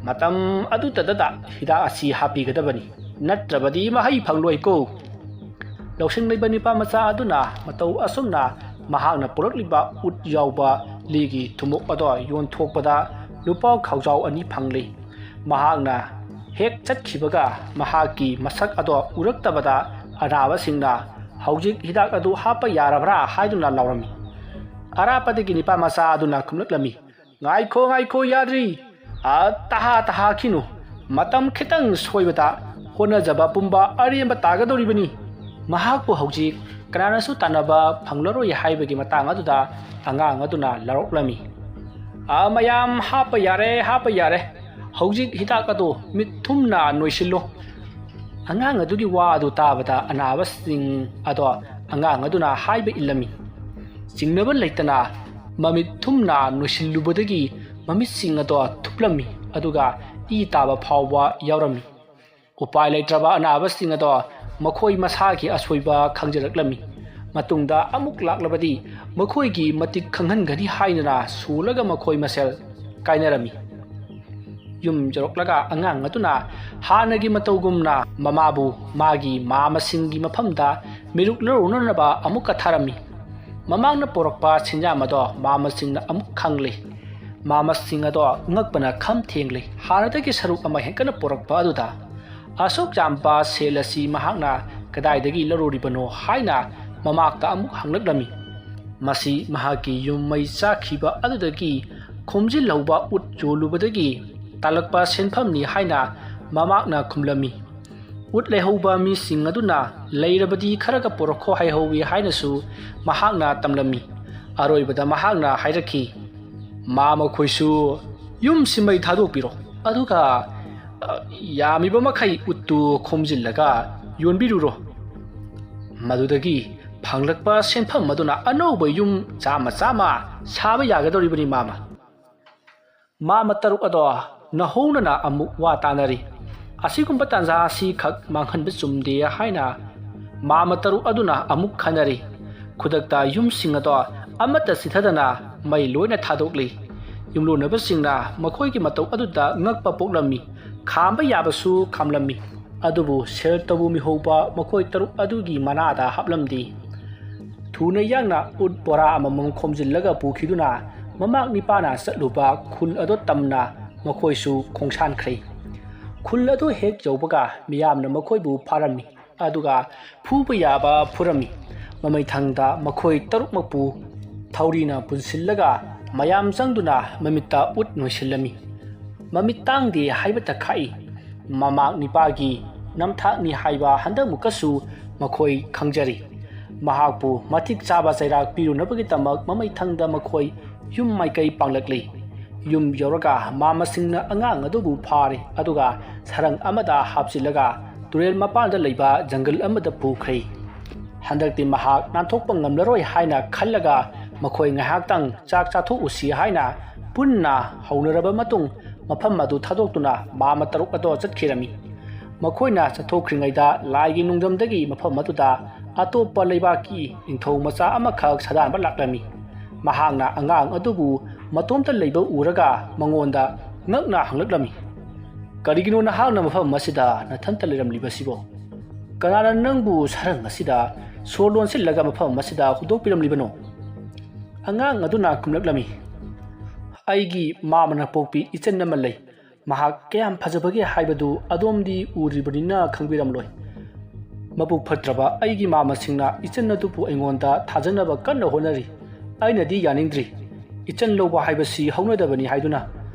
ꯃꯇꯝ ꯑꯗꯨꯇꯗꯗ ꯍꯤꯗꯥꯛ ꯑꯁꯤ ꯍꯥꯞꯄꯤꯒꯗꯕꯅꯤ, ꯅꯠꯇ꯭ꯔꯕꯗꯤ ꯃꯍꯩ ꯐꯪꯂꯣꯏꯀꯣ"꯫ ꯂꯧꯁꯤꯡ ꯂꯩꯕ ꯅꯤꯄꯥ ꯃꯆꯥ ꯑꯗꯨꯅ ꯃꯇꯧ ꯑꯁꯨꯝꯅ ꯃꯍꯥꯛꯅ ꯄꯨꯔꯛꯂꯤꯕ ꯎꯠ ꯌꯥꯎꯕ ꯂꯤꯒꯤ ꯊꯨꯝꯃꯣꯛ ꯑꯗꯣ ꯌꯣꯟꯊꯣꯛꯄꯗ ꯂꯨꯄꯥ ꯈꯥꯎꯖꯥꯎ ꯑꯅꯤ ꯐꯪꯂꯤ꯫ ꯃꯍꯥꯛꯅ ꯍꯦꯛ ꯆꯠꯈꯤꯕꯒ ꯃꯍꯥꯛꯀꯤ ꯃꯁꯛ ꯑꯗꯣ ꯎꯔꯛꯇꯕꯗ ꯑꯅꯥꯕꯁꯤꯡꯅ, "ꯍꯧꯖꯤꯛ ꯍꯤꯗꯥꯛ ꯑꯗꯨ ꯍꯥꯞꯄ ꯌꯥꯔꯕ꯭ꯔꯥ?" ꯍꯥꯏꯗꯨꯅ ꯂꯥꯎꯔꯝꯃꯤ꯫ ꯑꯔꯥꯞꯄꯗꯒꯤ ꯅꯤꯄꯥ ꯃꯆꯥ ꯑꯗꯨꯅ ꯈꯨꯝꯂꯛꯂꯝꯃꯤ, "ꯉꯥꯏꯈꯣ, ꯉꯥꯏꯈꯣ, ꯌꯥꯗ꯭ꯔꯤ꯫ ꯑ, ꯇꯍꯥ ꯇꯍꯥꯈꯤꯅꯨ꯫ ꯃꯇꯝ ꯈꯤꯇꯪ ꯁꯣꯏꯕꯗ ꯍꯣꯠꯅꯖꯕ ꯄꯨꯝꯕ ꯑꯔꯦꯝꯕ ꯇꯥꯒꯗꯧꯔꯤꯕꯅꯤ"꯫ ꯃꯍꯥꯛꯄꯨ ꯍꯧꯖꯤꯛ ꯀꯅꯥꯅꯁꯨ ꯇꯥꯟꯅꯕ ꯐꯪꯂꯔꯣꯏ ꯍꯥꯏꯕꯒꯤ ꯃꯇꯥꯡ ꯑꯗꯨꯗ ꯑꯉꯥꯡ ꯑꯗꯨꯅ ꯂꯥꯎꯔꯛꯂꯝꯃꯤ, "ꯑ, ꯃꯌꯥꯝ, ꯍꯥꯞꯄ ꯌꯥꯔꯦ, ꯍꯥꯞꯄ ꯌꯥꯔꯦ꯫ ꯍꯧꯖꯤꯛ ꯍꯤꯗꯥꯛ ꯑꯗꯨ ꯃꯤꯠ ꯊꯨꯝꯅ ꯅꯣꯏꯁꯤꯜꯂꯨ"꯫ ꯑꯉꯥꯡ ꯑꯗꯨꯒꯤ ꯋꯥ ꯑꯗꯨ ꯇꯥꯕꯗ ꯑꯅꯥꯕꯁꯤꯡ ꯑꯗꯣ ꯑꯉꯥꯡ ꯑꯗꯨꯅ ꯍꯥꯏꯕ ꯏꯜꯂꯝꯃꯤ꯫ ꯆꯤꯡꯅꯕ ꯂꯩꯇꯅ ꯃꯃꯤꯠ ꯊꯨꯝꯅ ꯅꯣꯏꯁꯤꯜꯂꯨꯕꯗꯒꯤ ꯃꯃꯤꯠꯁꯤꯡ ꯑꯗꯣ ꯊꯨꯞꯂꯝꯃꯤ, ꯑꯗꯨꯒ ꯏ ꯇꯥꯕ ꯐꯥꯎꯕ ꯌꯥꯎꯔꯝꯃꯤ꯫ ꯎꯄꯥꯏ ꯂꯩꯇ꯭ꯔꯕ ꯑꯅꯥꯕꯁꯤꯡ ꯑꯗꯣ ꯃꯈꯣꯏ ꯃꯁꯥꯒꯤ ꯑꯁꯣꯏꯕ ꯈꯪꯖꯔꯛꯂꯝꯃꯤ꯫ ꯃꯇꯨꯡꯗ ꯑꯃꯨꯛ ꯂꯥꯛꯂꯕꯗꯤ ꯃꯈꯣꯏꯒꯤ ꯃꯇꯤꯛ ꯈꯪꯍꯟꯒꯅꯤ ꯍꯥꯏꯗꯨꯅ ꯁꯣꯜꯂꯒ ꯃꯈꯣꯏ ꯃꯁꯦꯜ ꯀꯥꯏꯅꯔꯝꯃꯤ꯫ ꯌꯨꯝ ꯌꯧꯔꯛꯂꯒ ꯑꯉꯥꯡ ꯑꯗꯨꯅ ꯍꯥꯟꯅꯒꯤ ꯃꯇꯧꯒꯨꯝꯅ ꯃꯃꯥꯕꯨ ꯃꯥꯒꯤ ꯃꯥꯃꯁꯤꯡꯒꯤ ꯃꯐꯝꯗ ꯃꯤꯔꯨꯛ ꯂꯧꯔꯨꯅꯅꯕ ꯑꯃꯨꯛꯀ ꯊꯥꯔꯝꯃꯤ꯫ ꯃꯃꯥꯡꯅ ꯄꯨꯔꯛꯄ ꯁꯦꯟꯖꯥꯝ ꯑꯗꯣ ꯃꯥꯃꯁꯤꯡꯅ ꯑꯃꯨꯛ ꯈꯪꯂꯦ꯫ ꯃꯥꯃꯁꯤꯡ ꯑꯗꯣ ꯉꯛꯄꯅ ꯈꯝ ꯊꯦꯡꯂꯦ꯫ ꯍꯥꯟꯅꯗꯒꯤ ꯁꯔꯨꯛ ꯑꯃ ꯍꯦꯟꯒꯠꯅ ꯄꯨꯔꯛꯄ ꯑꯗꯨꯗ ꯑꯁꯨꯛ ꯌꯥꯝꯕ ꯁꯦꯜ ꯑꯁꯤ ꯃꯍꯥꯛꯅ ꯀꯗꯥꯏꯗꯒꯤ ꯂꯧꯔꯨꯔꯤꯕꯅꯣ ꯍꯥꯏꯅ ꯃꯃꯥꯛꯇ ꯑꯃꯨꯛ ꯍꯪꯂꯛꯂꯝꯃꯤ꯫ ꯃꯁꯤ ꯃꯍꯥꯛꯀꯤ ꯌꯨꯝ ꯃꯩ ꯆꯥꯛꯈꯤꯕ ꯑꯗꯨꯗꯒꯤ ꯈꯣꯝꯖꯤꯜꯍꯧꯕ ꯎꯠ ꯌꯣꯜꯂꯨꯕꯗꯒꯤ ꯇꯥꯜꯂꯛꯄ ꯁꯦꯟꯐꯝꯅꯤ ꯍꯥꯏꯅ ꯃꯃꯥꯛꯅ ꯈꯨꯝꯂꯝꯃꯤ꯫ ꯎꯠ ꯂꯩꯍꯧꯕ ꯃꯤꯁꯤꯡ ꯑꯗꯨꯅ ꯂꯩꯔꯕꯗꯤ ꯈꯔꯒ ꯄꯨꯔꯛꯈꯣ ꯍꯥꯏꯍꯧꯋꯤ ꯍꯥꯏꯅꯁꯨ ꯃꯍꯥꯛꯅ ꯇꯝꯂꯝꯃꯤ꯫ ꯑꯔꯣꯏꯕꯗ ꯃꯍꯥꯛꯅ ꯍꯥꯏꯔꯛꯈꯤ, "ꯃꯥ ꯃꯈꯣꯏꯁꯨ ꯌꯨꯝꯁꯤ ꯃꯩ ꯊꯥꯗꯣꯛꯄꯤꯔꯣ, ꯑꯗꯨꯒ, ꯑ, ꯌꯥꯝꯃꯤꯕ ꯃꯈꯩ ꯎꯠꯇꯨ ꯈꯣꯝꯖꯤꯜꯂꯒ ꯌꯣꯟꯕꯤꯔꯨꯔꯣ꯫ ꯃꯗꯨꯗꯒꯤ ꯐꯪꯂꯛꯄ ꯁꯦꯟꯐꯝ ꯑꯗꯨꯅ ꯑꯅꯧꯕ ꯌꯨꯝ ꯆꯥꯝꯃ ꯆꯥꯝꯃ ꯁꯥꯕ ꯌꯥꯒꯗꯧꯔꯤꯕꯅꯤ, ꯃꯥꯃ꯫" ꯃꯥꯃ ꯇꯔꯨꯛ ꯑꯗꯣ ꯅꯧꯍꯧꯅꯅ ꯑꯃꯨꯛ ꯋꯥ ꯇꯥꯅꯔꯤ꯫ ꯑꯁꯤꯒꯨꯝꯕ ꯇꯥꯟꯖꯥ ꯑꯁꯤꯈꯛ ꯃꯥꯡꯍꯟꯕ ꯆꯨꯝꯗꯦ ꯍꯥꯏꯅ ꯃꯥꯃ ꯇꯔꯨꯛ ꯑꯗꯨꯅ ꯑꯃꯨꯛ ꯈꯟꯅꯔꯤ꯫ ꯈꯨꯗꯛꯇ ꯌꯨꯝꯁꯤꯡ ꯑꯗꯣ ꯑꯃꯠꯇ ꯆꯤꯊꯗꯅ ꯃꯩ ꯂꯣꯏꯅ ꯊꯥꯗꯣꯛꯂꯤ꯫ ꯌꯨꯝꯂꯣꯟꯅꯕꯁꯤꯡꯅ ꯃꯈꯣꯏꯒꯤ ꯃꯇꯧ ꯑꯗꯨꯗ ꯉꯛꯄ ꯄꯣꯛꯂꯝꯃꯤ꯫ ꯈꯥꯝꯕ ꯌꯥꯕꯁꯨ ꯈꯥꯝꯂꯝꯃꯤ꯫ ꯑꯗꯨꯕꯨ ꯁꯦꯜ ꯇꯧꯕ ꯃꯤꯍꯧꯕ ꯃꯈꯣꯏ ꯇꯔꯨꯛ ꯑꯗꯨꯒꯤ ꯃꯅꯥꯗ ꯍꯥꯞꯂꯝꯗꯦ꯫ ꯊꯨꯅ ꯌꯥꯡꯅ ꯎꯠ ꯕꯣꯔꯥ ꯑꯃꯃꯝ ꯈꯣꯝꯖꯤꯜꯂꯒ ꯄꯨꯈꯤꯗꯨꯅ ꯃꯃꯥꯛ ꯅꯤꯄꯥꯅ ꯆꯠꯂꯨꯕ ꯈꯨꯜ ꯑꯗꯨ ꯇꯝꯅ ꯃꯈꯣꯏꯁꯨ ꯈꯣꯡꯁꯥꯟꯈ꯭ꯔꯦ꯫ ꯈꯨꯜ ꯑꯗꯨ ꯍꯦꯛ ꯌꯧꯕꯒ ꯃꯤꯌꯥꯝꯅ ꯃꯈꯣꯏꯕꯨ ꯐꯥꯔꯝꯃꯤ, ꯑꯗꯨꯒ ꯐꯨꯕ ꯌꯥꯕ ꯐꯨꯔꯝꯃꯤ꯫ ꯃꯃꯩꯊꯪꯗ ꯃꯈꯣꯏ ꯇꯔꯨꯛꯃꯛꯄꯨ ꯊꯧꯔꯤꯅ ꯄꯨꯟꯁꯤꯜꯂꯒ ꯃꯌꯥꯝ ꯆꯪꯗꯨꯅ ꯃꯃꯤꯠꯇ ꯎꯠ ꯅꯣꯏꯁꯤꯜꯂꯝꯃꯤ꯫ ꯃꯃꯤꯠ ꯇꯥꯡꯗꯦ ꯍꯥꯏꯕꯇ ꯈꯥꯛꯏ꯫ ꯃꯃꯥꯛ ꯅꯤꯄꯥꯒꯤ ꯅꯝꯊꯥꯛꯅꯤ ꯍꯥꯏꯕ ꯍꯟꯗꯛꯃꯨꯛꯀꯁꯨ ꯃꯈꯣꯏ ꯈꯪꯖꯔꯤ꯫ ꯃꯍꯥꯛꯄꯨ ꯃꯇꯤꯛ ꯆꯥꯕ ꯆꯩꯔꯥꯛ ꯄꯤꯔꯨꯅꯕꯒꯤꯗꯃꯛ ꯃꯃꯩꯊꯪꯗ ꯃꯈꯣꯏ ꯌꯨꯝ ꯃꯥꯏꯀꯩ ꯄꯥꯡꯂꯛꯂꯤ꯫ ꯌꯨꯝ ꯌꯧꯔꯒ ꯃꯥꯃꯁꯤꯡꯅ ꯑꯉꯥꯡ ꯑꯗꯨꯕꯨ ꯐꯥꯔꯦ, ꯑꯗꯨꯒ ꯁꯔꯪ ꯑꯃꯗ ꯍꯥꯞꯆꯤꯜꯂꯒ ꯇꯨꯔꯦꯜ ꯃꯄꯥꯟꯗ ꯂꯩꯕ ꯖꯪꯒꯜ ꯑꯃꯗ ꯄꯨꯈ꯭ꯔꯦ꯫ ꯍꯟꯗꯛꯇꯤ ꯃꯍꯥꯛ ꯅꯥꯟꯊꯣꯛꯄ ꯉꯝꯂꯔꯣꯏ ꯍꯥꯏꯅ ꯈꯜꯂꯒ ꯃꯈꯣꯏ ꯉꯥꯏꯍꯥꯛꯇꯪ ꯆꯥꯛ ꯆꯥꯊꯣꯛꯎꯁꯤ ꯍꯥꯏꯅ ꯄꯨꯟꯅ ꯍꯧꯅꯔꯕ ꯃꯇꯨꯡ ꯃꯐꯝ ꯑꯗꯨ ꯊꯥꯗꯣꯛꯇꯨꯅ ꯃꯥꯃ ꯇꯔꯨꯛ ꯑꯗꯣ ꯆꯠꯈꯤꯔꯝꯃꯤ꯫ ꯃꯈꯣꯏꯅ ꯆꯠꯊꯣꯛꯈ꯭ꯔꯤꯉꯩꯗ ꯂꯥꯏꯒꯤ ꯅꯨꯡꯗꯝꯗꯒꯤ ꯃꯐꯝ ꯑꯗꯨꯗ ꯑꯇꯣꯞꯄ ꯂꯩꯕꯥꯛꯀꯤ ꯅꯤꯡꯊꯧ ꯃꯆꯥ ꯑꯃꯈꯛ ꯁꯥꯗꯥꯟꯕ ꯂꯥꯛꯂꯝꯃꯤ꯫ ꯃꯍꯥꯛꯅ ꯑꯉꯥꯡ ꯑꯗꯨꯕꯨ ꯃꯇꯣꯝꯇ ꯂꯩꯕ ꯎꯔꯒ ꯃꯉꯣꯟꯗ ꯉꯛꯅ ꯍꯪꯂꯛꯂꯝꯃꯤ, "ꯀꯔꯤꯒꯤꯅꯣ ꯅꯍꯥꯛꯅ ꯃꯐꯝ ꯑꯁꯤꯗ ꯅꯊꯟꯇ ꯂꯩꯔꯝꯂꯤꯕꯁꯤꯕꯣ? ꯀꯅꯥꯅ ꯅꯪꯕꯨ ꯁꯔꯪ ꯑꯁꯤꯗ ꯁꯣꯔ ꯂꯣꯟꯁꯤꯜꯂꯒ ꯃꯐꯝ ꯑꯁꯤꯗ ꯍꯨꯟꯗꯣꯛꯄꯤꯔꯝꯂꯤꯕꯅꯣ?" ꯑꯉꯥꯡ ꯑꯗꯨꯅ ꯈꯨꯝꯂꯛꯂꯝꯃꯤ, "ꯑꯩꯒꯤ ꯃꯥꯃꯅ ꯄꯣꯛꯄꯤ ꯏꯆꯟ ꯑꯃ ꯂꯩ꯫ ꯃꯍꯥꯛ ꯀꯌꯥꯝ ꯐꯖꯕꯒꯦ ꯍꯥꯏꯕꯗꯨ ꯑꯗꯣꯝꯗꯤ ꯎꯗ꯭ꯔꯤꯕꯅꯤꯅ ꯈꯪꯕꯤꯔꯝꯂꯣꯏ꯫ ꯃꯕꯨꯛ ꯐꯠꯇ꯭ꯔꯕ ꯑꯩꯒꯤ ꯃꯥꯃꯁꯤꯡꯅ ꯏꯆꯟ ꯑꯗꯨꯕꯨ ꯑꯩꯉꯣꯟꯗ ꯊꯥꯖꯅꯕ ꯀꯟꯅ ꯍꯣꯠꯅꯔꯤ꯫ ꯑꯩꯅꯗꯤ ꯌꯥꯅꯤꯡꯗ꯭ꯔꯤ꯫ ꯏꯆꯟ ꯂꯧꯕ ꯍꯥꯏꯕꯁꯤ ꯍꯧꯅꯗꯕꯅꯤ ꯍꯥꯏꯗꯨꯅ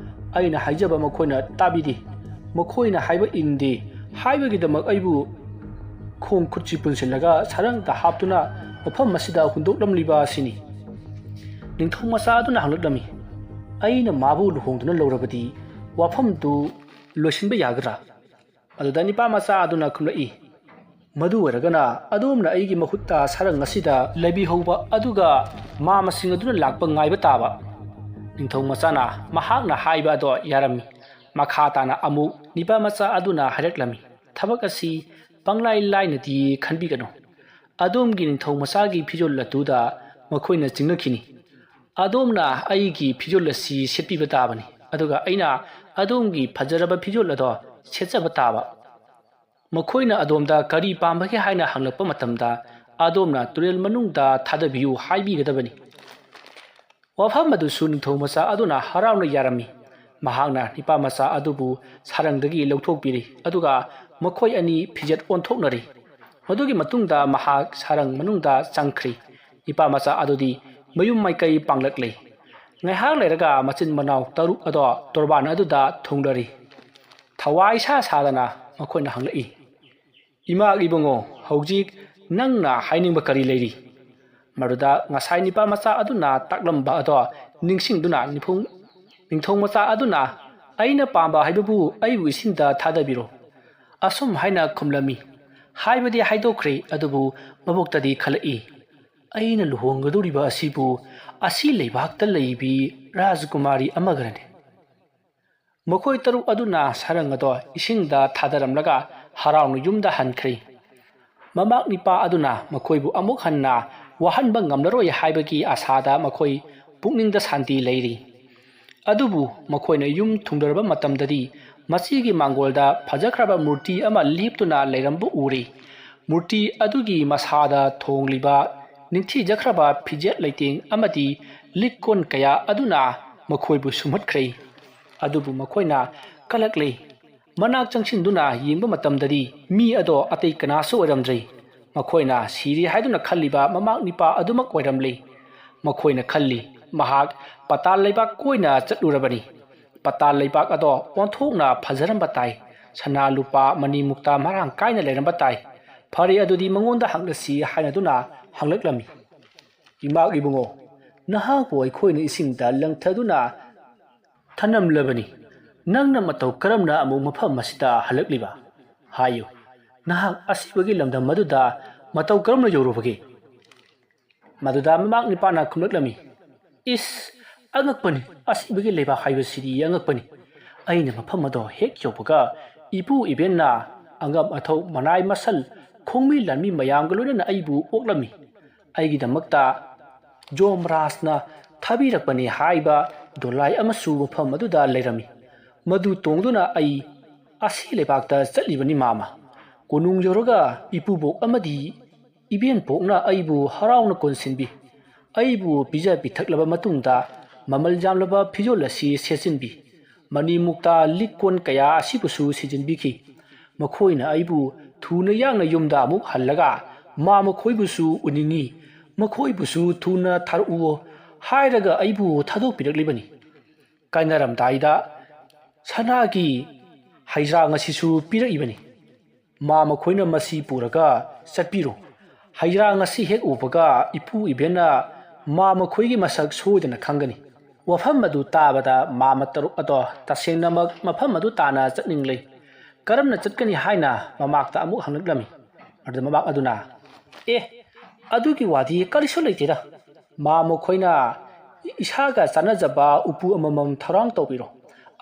ꯑꯩꯅ ꯍꯥꯏꯖꯕ ꯃꯈꯣꯏꯅ ꯇꯥꯕꯤꯗꯦ꯫ ꯃꯈꯣꯏꯅ ꯍꯥꯏꯕ ꯏꯟꯗꯦ ꯍꯥꯏꯕꯒꯤꯗꯃꯛ ꯑꯩꯕꯨ ꯈꯣꯡ ꯈꯨꯠꯁꯤ ꯄꯨꯟꯁꯤꯜꯂꯒ ꯁꯔꯪꯗ ꯍꯥꯞꯇꯨꯅ ꯃꯐꯝ ꯑꯁꯤꯗ ꯍꯨꯟꯗꯣꯛꯂꯝꯂꯤꯕ ꯑꯁꯤꯅꯤ꯫" ꯅꯤꯡꯊꯧ ꯃꯆꯥ ꯑꯗꯨꯅ ꯍꯪꯂꯛꯂꯝꯃꯤ, "ꯑꯩꯅ ꯃꯥꯕꯨ ꯂꯨꯍꯣꯡꯗꯨꯅ ꯂꯧꯔꯕꯗꯤ ꯋꯥꯐꯝꯗꯨ ꯂꯣꯏꯁꯤꯟꯕ ꯌꯥꯒꯗ꯭ꯔꯥ?" ꯑꯗꯨꯗ ꯅꯤꯄꯥ ꯃꯆꯥ ꯑꯗꯨꯅ ꯈꯨꯝꯂꯛꯏ, "ꯃꯗꯨ ꯑꯣꯏꯔꯒꯅ ꯑꯗꯣꯝꯅ ꯑꯩꯒꯤ ꯃꯍꯨꯠꯇ ꯁꯔꯪ ꯑꯁꯤꯗ ꯂꯩꯕꯤꯍꯧꯕ ꯑꯗꯨꯒ ꯃꯥꯃꯁꯤꯡ ꯑꯗꯨꯅ ꯂꯥꯛꯄ ꯉꯥꯏꯕ ꯇꯥꯕ꯫" ꯅꯤꯡꯊꯧ ꯃꯆꯥꯅ ꯃꯍꯥꯛꯅ ꯍꯥꯏꯕ ꯑꯗꯣ ꯌꯥꯔꯝꯃꯤ꯫ ꯃꯈꯥ ꯇꯥꯅ ꯑꯃꯨꯛ ꯅꯤꯄꯥ ꯃꯆꯥ ꯑꯗꯨꯅ ꯍꯥꯏꯔꯛꯂꯝꯃꯤ, "ꯊꯕꯛ ꯑꯁꯤ ꯄꯪꯂꯥꯏ ꯂꯥꯏꯅꯗꯤ ꯈꯟꯕꯤꯒꯅꯨ꯫ ꯑꯗꯣꯝꯒꯤ ꯅꯤꯡꯊꯧ ꯃꯆꯥꯒꯤ ꯐꯤꯖꯣꯜ ꯑꯗꯨꯗ ꯃꯈꯣꯏꯅ ꯆꯤꯡꯅꯈꯤꯅꯤ꯫ ꯑꯗꯣꯝꯅ ꯑꯩꯒꯤ ꯐꯤꯖꯣꯜ ꯑꯁꯤ ꯁꯦꯠꯄꯤꯕ ꯇꯥꯕꯅꯤ, ꯑꯗꯨꯒ ꯑꯩꯅ ꯑꯗꯣꯝꯒꯤ ꯐꯖꯔꯕ ꯐꯤꯖꯣꯜ ꯑꯗꯣ ꯁꯦꯠꯆꯕ ꯇꯥꯕ꯫ ꯃꯈꯣꯏꯅ ꯑꯗꯣꯝꯗ ꯀꯔꯤ ꯄꯥꯝꯕꯒꯦ ꯍꯥꯏꯅ ꯍꯪꯂꯛꯄ ꯃꯇꯝꯗ ꯑꯗꯣꯝꯅ ꯇꯨꯔꯦꯜ ꯃꯅꯨꯡꯗ ꯊꯥꯗꯕꯤꯌꯨ ꯍꯥꯏꯕꯤꯒꯗꯕꯅꯤ꯫" ꯋꯥꯐꯝ ꯑꯗꯨꯁꯨ ꯅꯤꯡꯊꯧ ꯃꯆꯥ ꯑꯗꯨꯅ ꯍꯔꯥꯎꯅ ꯌꯥꯔꯝꯃꯤ꯫ ꯃꯍꯥꯛꯅ ꯅꯤꯄꯥ ꯃꯆꯥ ꯑꯗꯨꯕꯨ ꯁꯔꯪꯗꯒꯤ ꯂꯧꯊꯣꯛꯄꯤꯔꯤ, ꯑꯗꯨꯒ ꯃꯈꯣꯏ ꯑꯅꯤ ꯐꯤꯖꯦꯠ ꯑꯣꯟꯊꯣꯛꯅꯔꯤ꯫ ꯃꯗꯨꯒꯤ ꯃꯇꯨꯡꯗ ꯃꯍꯥꯛ ꯁꯔꯪ ꯃꯅꯨꯡꯗ ꯆꯪꯈ꯭ꯔꯤ꯫ ꯅꯤꯄꯥ ꯃꯆꯥ ꯑꯗꯨꯗꯤ ꯃꯌꯨꯝ ꯃꯥꯏꯀꯩ ꯄꯥꯡꯂꯛꯂꯦ꯫ ꯉꯥꯏꯍꯥꯛ ꯂꯩꯔꯒ ꯃꯆꯤꯟ ꯃꯅꯥꯎ ꯇꯔꯨꯛ ꯑꯗꯣ ꯇꯣꯔꯕꯥꯟ ꯑꯗꯨꯗ ꯊꯨꯡꯂꯔꯤ꯫ ꯊꯋꯥꯏ ꯁꯥ ꯁꯥꯗꯅ ꯃꯈꯣꯏꯅ ꯍꯪꯂꯛꯏ, "ꯏꯃꯥ ꯏꯕꯨꯡꯉꯣ, ꯍꯧꯖꯤꯛ ꯅꯪꯅ ꯍꯥꯏꯅꯤꯡꯕ ꯀꯔꯤ ꯂꯩꯔꯤ?" ꯃꯗꯨꯗ ꯉꯁꯥꯏ ꯅꯤꯄꯥ ꯃꯆꯥ ꯑꯗꯨꯅ ꯇꯥꯛꯂꯝꯕ ꯑꯗꯣ ꯅꯤꯡꯁꯤꯡꯗꯨꯅ ꯅꯤꯐꯨ-, ꯅꯤꯡꯊꯧ ꯃꯆꯥ ꯑꯗꯨꯅ, "ꯑꯩꯅ ꯄꯥꯝꯕ ꯍꯥꯏꯕꯕꯨ ꯑꯩꯕꯨ ꯏꯁꯤꯡꯗ ꯊꯥꯗꯕꯤꯔꯣ" ꯑꯁꯨꯝ ꯍꯥꯏꯅ ꯈꯨꯝꯂꯝꯃꯤ꯫ ꯍꯥꯏꯕꯗꯤ ꯍꯥꯏꯗꯣꯛꯈ꯭ꯔꯦ, ꯑꯗꯨꯕꯨ ꯃꯕꯨꯛꯇꯗꯤ ꯈꯜꯂꯛꯏ, "ꯑꯩꯅ ꯂꯨꯍꯣꯡꯒꯗꯧꯔꯤꯕ ꯑꯁꯤꯕꯨ ꯑꯁꯤ ꯂꯩꯕꯥꯛꯇ ꯂꯩꯕꯤ ꯔꯥꯖꯀꯨꯃꯥꯔꯤ ꯑꯃꯒꯅꯤ꯫" ꯃꯈꯣꯏ ꯇꯔꯨꯛ ꯑꯗꯨꯅ ꯁꯔꯪ ꯑꯗꯣ ꯏꯁꯤꯡꯗ ꯊꯥꯗꯔꯝꯂꯒ ꯍꯔꯥꯎꯅ ꯌꯨꯝꯗ ꯍꯟꯈ꯭ꯔꯦ꯫ ꯃꯃꯥꯛ ꯅꯤꯄꯥ ꯑꯗꯨꯅ ꯃꯈꯣꯏꯕꯨ ꯑꯃꯨꯛ ꯍꯟꯅ ꯋꯥꯍꯟꯕ ꯉꯝꯂꯔꯣꯏ ꯍꯥꯏꯕꯒꯤ ꯑꯁꯥꯗ ꯃꯈꯣꯏ ꯄꯨꯛꯅꯤꯡꯗ ꯁꯥꯟꯇꯤ ꯂꯩꯔꯤ꯫ ꯑꯗꯨꯕꯨ ꯃꯈꯣꯏꯅ ꯌꯨꯝ ꯊꯨꯡꯂꯔꯕ ꯃꯇꯝꯗꯗꯤ ꯃꯁꯤꯒꯤ ꯃꯥꯡꯒꯣꯜꯗ ꯐꯖꯈ꯭ꯔꯕ ꯃꯨꯔꯇꯤ ꯑꯃ ꯂꯦꯞꯇꯨꯅ ꯂꯩꯔꯝꯕ ꯎꯔꯤ꯫ ꯃꯨꯔꯇꯤ ꯑꯗꯨꯒꯤ ꯃꯁꯥꯗ ꯊꯣꯡꯂꯤꯕ ꯅꯤꯡꯊꯤꯖꯈ꯭ꯔꯕ ꯐꯤꯖꯦꯠ ꯂꯩꯇꯦꯡ ꯑꯃꯗꯤ ꯂꯤꯛ ꯀꯣꯟ ꯀꯌꯥ ꯑꯗꯨꯅ ꯃꯈꯣꯏꯕꯨ ꯁꯨꯝꯍꯠꯈ꯭ꯔꯦ꯫ ꯑꯗꯨꯕꯨ ꯃꯈꯣꯏꯅ ꯀꯜꯂꯛꯂꯦ꯫ ꯃꯅꯥꯛ ꯆꯪꯁꯤꯟꯗꯨꯅ ꯌꯦꯡꯕ ꯃꯇꯝꯗꯗꯤ ꯃꯤ ꯑꯗꯣ ꯑꯇꯩ ꯀꯅꯥꯁꯨ ꯑꯣꯏꯔꯝꯗ꯭ꯔꯦ꯫ ꯃꯈꯣꯏꯅ ꯁꯤꯔꯦ ꯍꯥꯏꯗꯨꯅ ꯈꯜꯂꯤꯕ ꯃꯃꯥꯛ ꯅꯤꯄꯥ ꯑꯗꯨꯃꯛ ꯑꯣꯏꯔꯝꯂꯦ꯫ ꯃꯈꯣꯏꯅ ꯈꯜꯂꯤ, ꯃꯍꯥꯛ ꯄꯇꯥꯜ ꯂꯩꯕꯥꯛ ꯀꯣꯏꯅ ꯆꯠꯂꯨꯔꯕꯅꯤ꯫ ꯄꯇꯥꯜ ꯂꯩꯕꯥꯛ ꯑꯗꯣ ꯑꯣꯟꯊꯣꯛꯅ ꯐꯖꯔꯝꯕ ꯇꯥꯏ꯫ ꯁꯅꯥ ꯂꯨꯄꯥ ꯃꯅꯤ ꯃꯨꯛꯇ ꯃꯔꯥꯡ ꯀꯥꯏꯅ ꯂꯩꯔꯝꯕ ꯇꯥꯏ꯫ ꯐꯔꯦ, ꯑꯗꯨꯗꯤ ꯃꯉꯣꯟꯗ ꯍꯪꯂꯁꯤ ꯍꯥꯏꯅꯗꯨꯅ ꯍꯪꯂꯛꯂꯝꯃꯤ꯫ ꯏꯃꯥ ꯏꯕꯨꯡꯉꯣ, ꯅꯍꯥꯛꯄꯨ ꯑꯩꯈꯣꯏꯅ ꯏꯁꯤꯡꯗ ꯂꯪꯊꯗꯨꯅ ꯊꯅꯝꯂꯕꯅꯤ꯫ ꯅꯪꯅ ꯃꯇꯧ ꯀꯔꯝꯅ ꯑꯃꯨꯛ ꯃꯐꯝ ꯑꯁꯤꯗ ꯍꯜꯂꯛꯂꯤꯕ? ꯍꯥꯏꯌꯨ꯫ ꯅꯍꯥꯛ ꯑꯁꯤꯕꯒꯤ ꯂꯝꯗꯝ ꯑꯗꯨꯗ ꯃꯇꯧ ꯀꯔꯝꯅ ꯌꯧꯔꯨꯕꯒꯦ? ꯃꯗꯨꯗ ꯃꯃꯥꯛ ꯅꯤꯄꯥꯅ ꯈꯨꯝꯂꯛꯂꯝꯃꯤ, "ꯏꯁ, ꯑꯉꯛꯄꯅꯤ, ꯑꯁꯤꯕꯒꯤ ꯂꯩꯕꯥꯛ ꯍꯥꯏꯕꯁꯤꯗꯤ ꯑꯉꯛꯄꯅꯤ꯫ ꯑꯩꯅ ꯃꯐꯝ ꯑꯗꯣ ꯍꯦꯛ ꯌꯧꯕꯒ ꯏꯄꯨ ꯏꯕꯦꯟꯅ ꯑꯉꯝ ꯑꯊꯧ, ꯃꯅꯥꯏ ꯃꯁꯜ, ꯈꯣꯡꯃꯤ ꯂꯥꯟꯃꯤ ꯃꯌꯥꯝꯒ ꯂꯣꯏꯅꯅ ꯑꯩꯕꯨ ꯑꯣꯛꯂꯝꯃꯤ꯫ ꯑꯩꯒꯤꯗꯃꯛꯇ ꯖꯣꯝꯔꯥꯖꯅ ꯊꯥꯕꯤꯔꯛꯄꯅꯤ ꯍꯥꯏꯕ ꯗꯣꯂꯥꯏ ꯑꯃꯁꯨ ꯃꯐꯝ ꯑꯗꯨꯗ ꯂꯩꯔꯝꯃꯤ꯫ ꯃꯗꯨ ꯇꯣꯡꯗꯨꯅ ꯑꯩ ꯑꯁꯤ ꯂꯩꯕꯥꯛꯇ ꯆꯠꯂꯤꯕꯅꯤ ꯃꯥꯃ꯫ ꯀꯣꯅꯨꯡ ꯌꯧꯔꯒ ꯏꯄꯨꯕꯣꯛ ꯑꯃꯗꯤ ꯏꯕꯦꯟꯄꯣꯛꯅ ꯑꯩꯕꯨ ꯍꯔꯥꯎꯅ ꯀꯣꯟꯁꯤꯟꯕꯤ꯫ ꯑꯩꯕꯨ ꯄꯤꯖ ꯄꯤꯊꯛꯂꯕ ꯃꯇꯨꯡꯗ ꯃꯃꯜ ꯌꯥꯝꯂꯕ ꯐꯤꯖꯣꯜ ꯑꯁꯤ ꯁꯦꯠꯆꯤꯟꯕꯤ꯫ ꯃꯅꯤ ꯃꯨꯛꯇ ꯂꯤꯛ ꯀꯣꯟ ꯀꯌꯥ ꯑꯁꯤꯕꯨꯁꯨ ꯁꯤꯖꯤꯟꯕꯤꯈꯤ꯫ ꯃꯈꯣꯏꯅ ꯑꯩꯕꯨ ꯊꯨꯅ ꯌꯥꯡꯅ ꯌꯨꯝꯗ ꯑꯃꯨꯛ ꯍꯜꯂꯒ ꯃꯥ ꯃꯈꯣꯏꯕꯨꯁꯨ ꯎꯅꯤꯡꯏ, ꯃꯈꯣꯏꯕꯨꯁꯨ ꯊꯨꯅ ꯊꯥꯔꯛꯎ ꯍꯥꯏꯔꯒ ꯑꯩꯕꯨ ꯊꯥꯗꯣꯛꯄꯤꯔꯛꯂꯤꯕꯅꯤ꯫ ꯀꯥꯏꯅꯔꯝꯗꯥꯏꯗ ꯁꯅꯥꯒꯤ ꯍꯩꯖ꯭ꯔꯥꯡ ꯑꯁꯤꯁꯨ ꯄꯤꯔꯛꯏꯕꯅꯤ꯫ ꯃꯥ ꯃꯈꯣꯏꯅ ꯃꯁꯤ ꯄꯨꯔꯒ ꯆꯠꯄꯤꯔꯣ꯫ ꯍꯩꯖ꯭ꯔꯥꯡ ꯑꯁꯤ ꯍꯦꯛ ꯎꯕꯒ ꯏꯄꯨ ꯏꯕꯦꯟꯅ ꯃꯥ ꯃꯈꯣꯏꯒꯤ ꯃꯁꯛ ꯁꯣꯏꯗꯅ ꯈꯪꯒꯅꯤ꯫" ꯋꯥꯐꯝ ꯑꯗꯨ ꯇꯥꯕꯗ ꯃꯥꯃ ꯇꯔꯨꯛ ꯑꯗꯣ ꯇꯁꯦꯡꯅꯃꯛ ꯃꯐꯝ ꯑꯗꯨ ꯇꯥꯅ ꯆꯠꯅꯤꯡꯂꯦ꯫ ꯀꯔꯝꯅ ꯆꯠꯀꯅꯤ ꯍꯥꯏꯅ ꯃꯃꯥꯛꯇ ꯑꯃꯨꯛ ꯍꯪꯂꯛꯂꯝꯃꯤ꯫ ꯑꯗꯨꯗ ꯃꯃꯥꯛ ꯑꯗꯨꯅ, "ꯑꯦ, ꯑꯗꯨꯒꯤ ꯋꯥꯗꯤ ꯀꯔꯤꯁꯨ ꯂꯩꯇꯦꯗ꯫ ꯃꯥ ꯃꯈꯣꯏꯅ ꯏꯁꯥꯒ ꯆꯥꯟꯅꯖꯕ ꯎꯄꯨ ꯑꯃꯃꯝ ꯊꯧꯔꯥꯡ ꯇꯧꯕꯤꯔꯣ꯫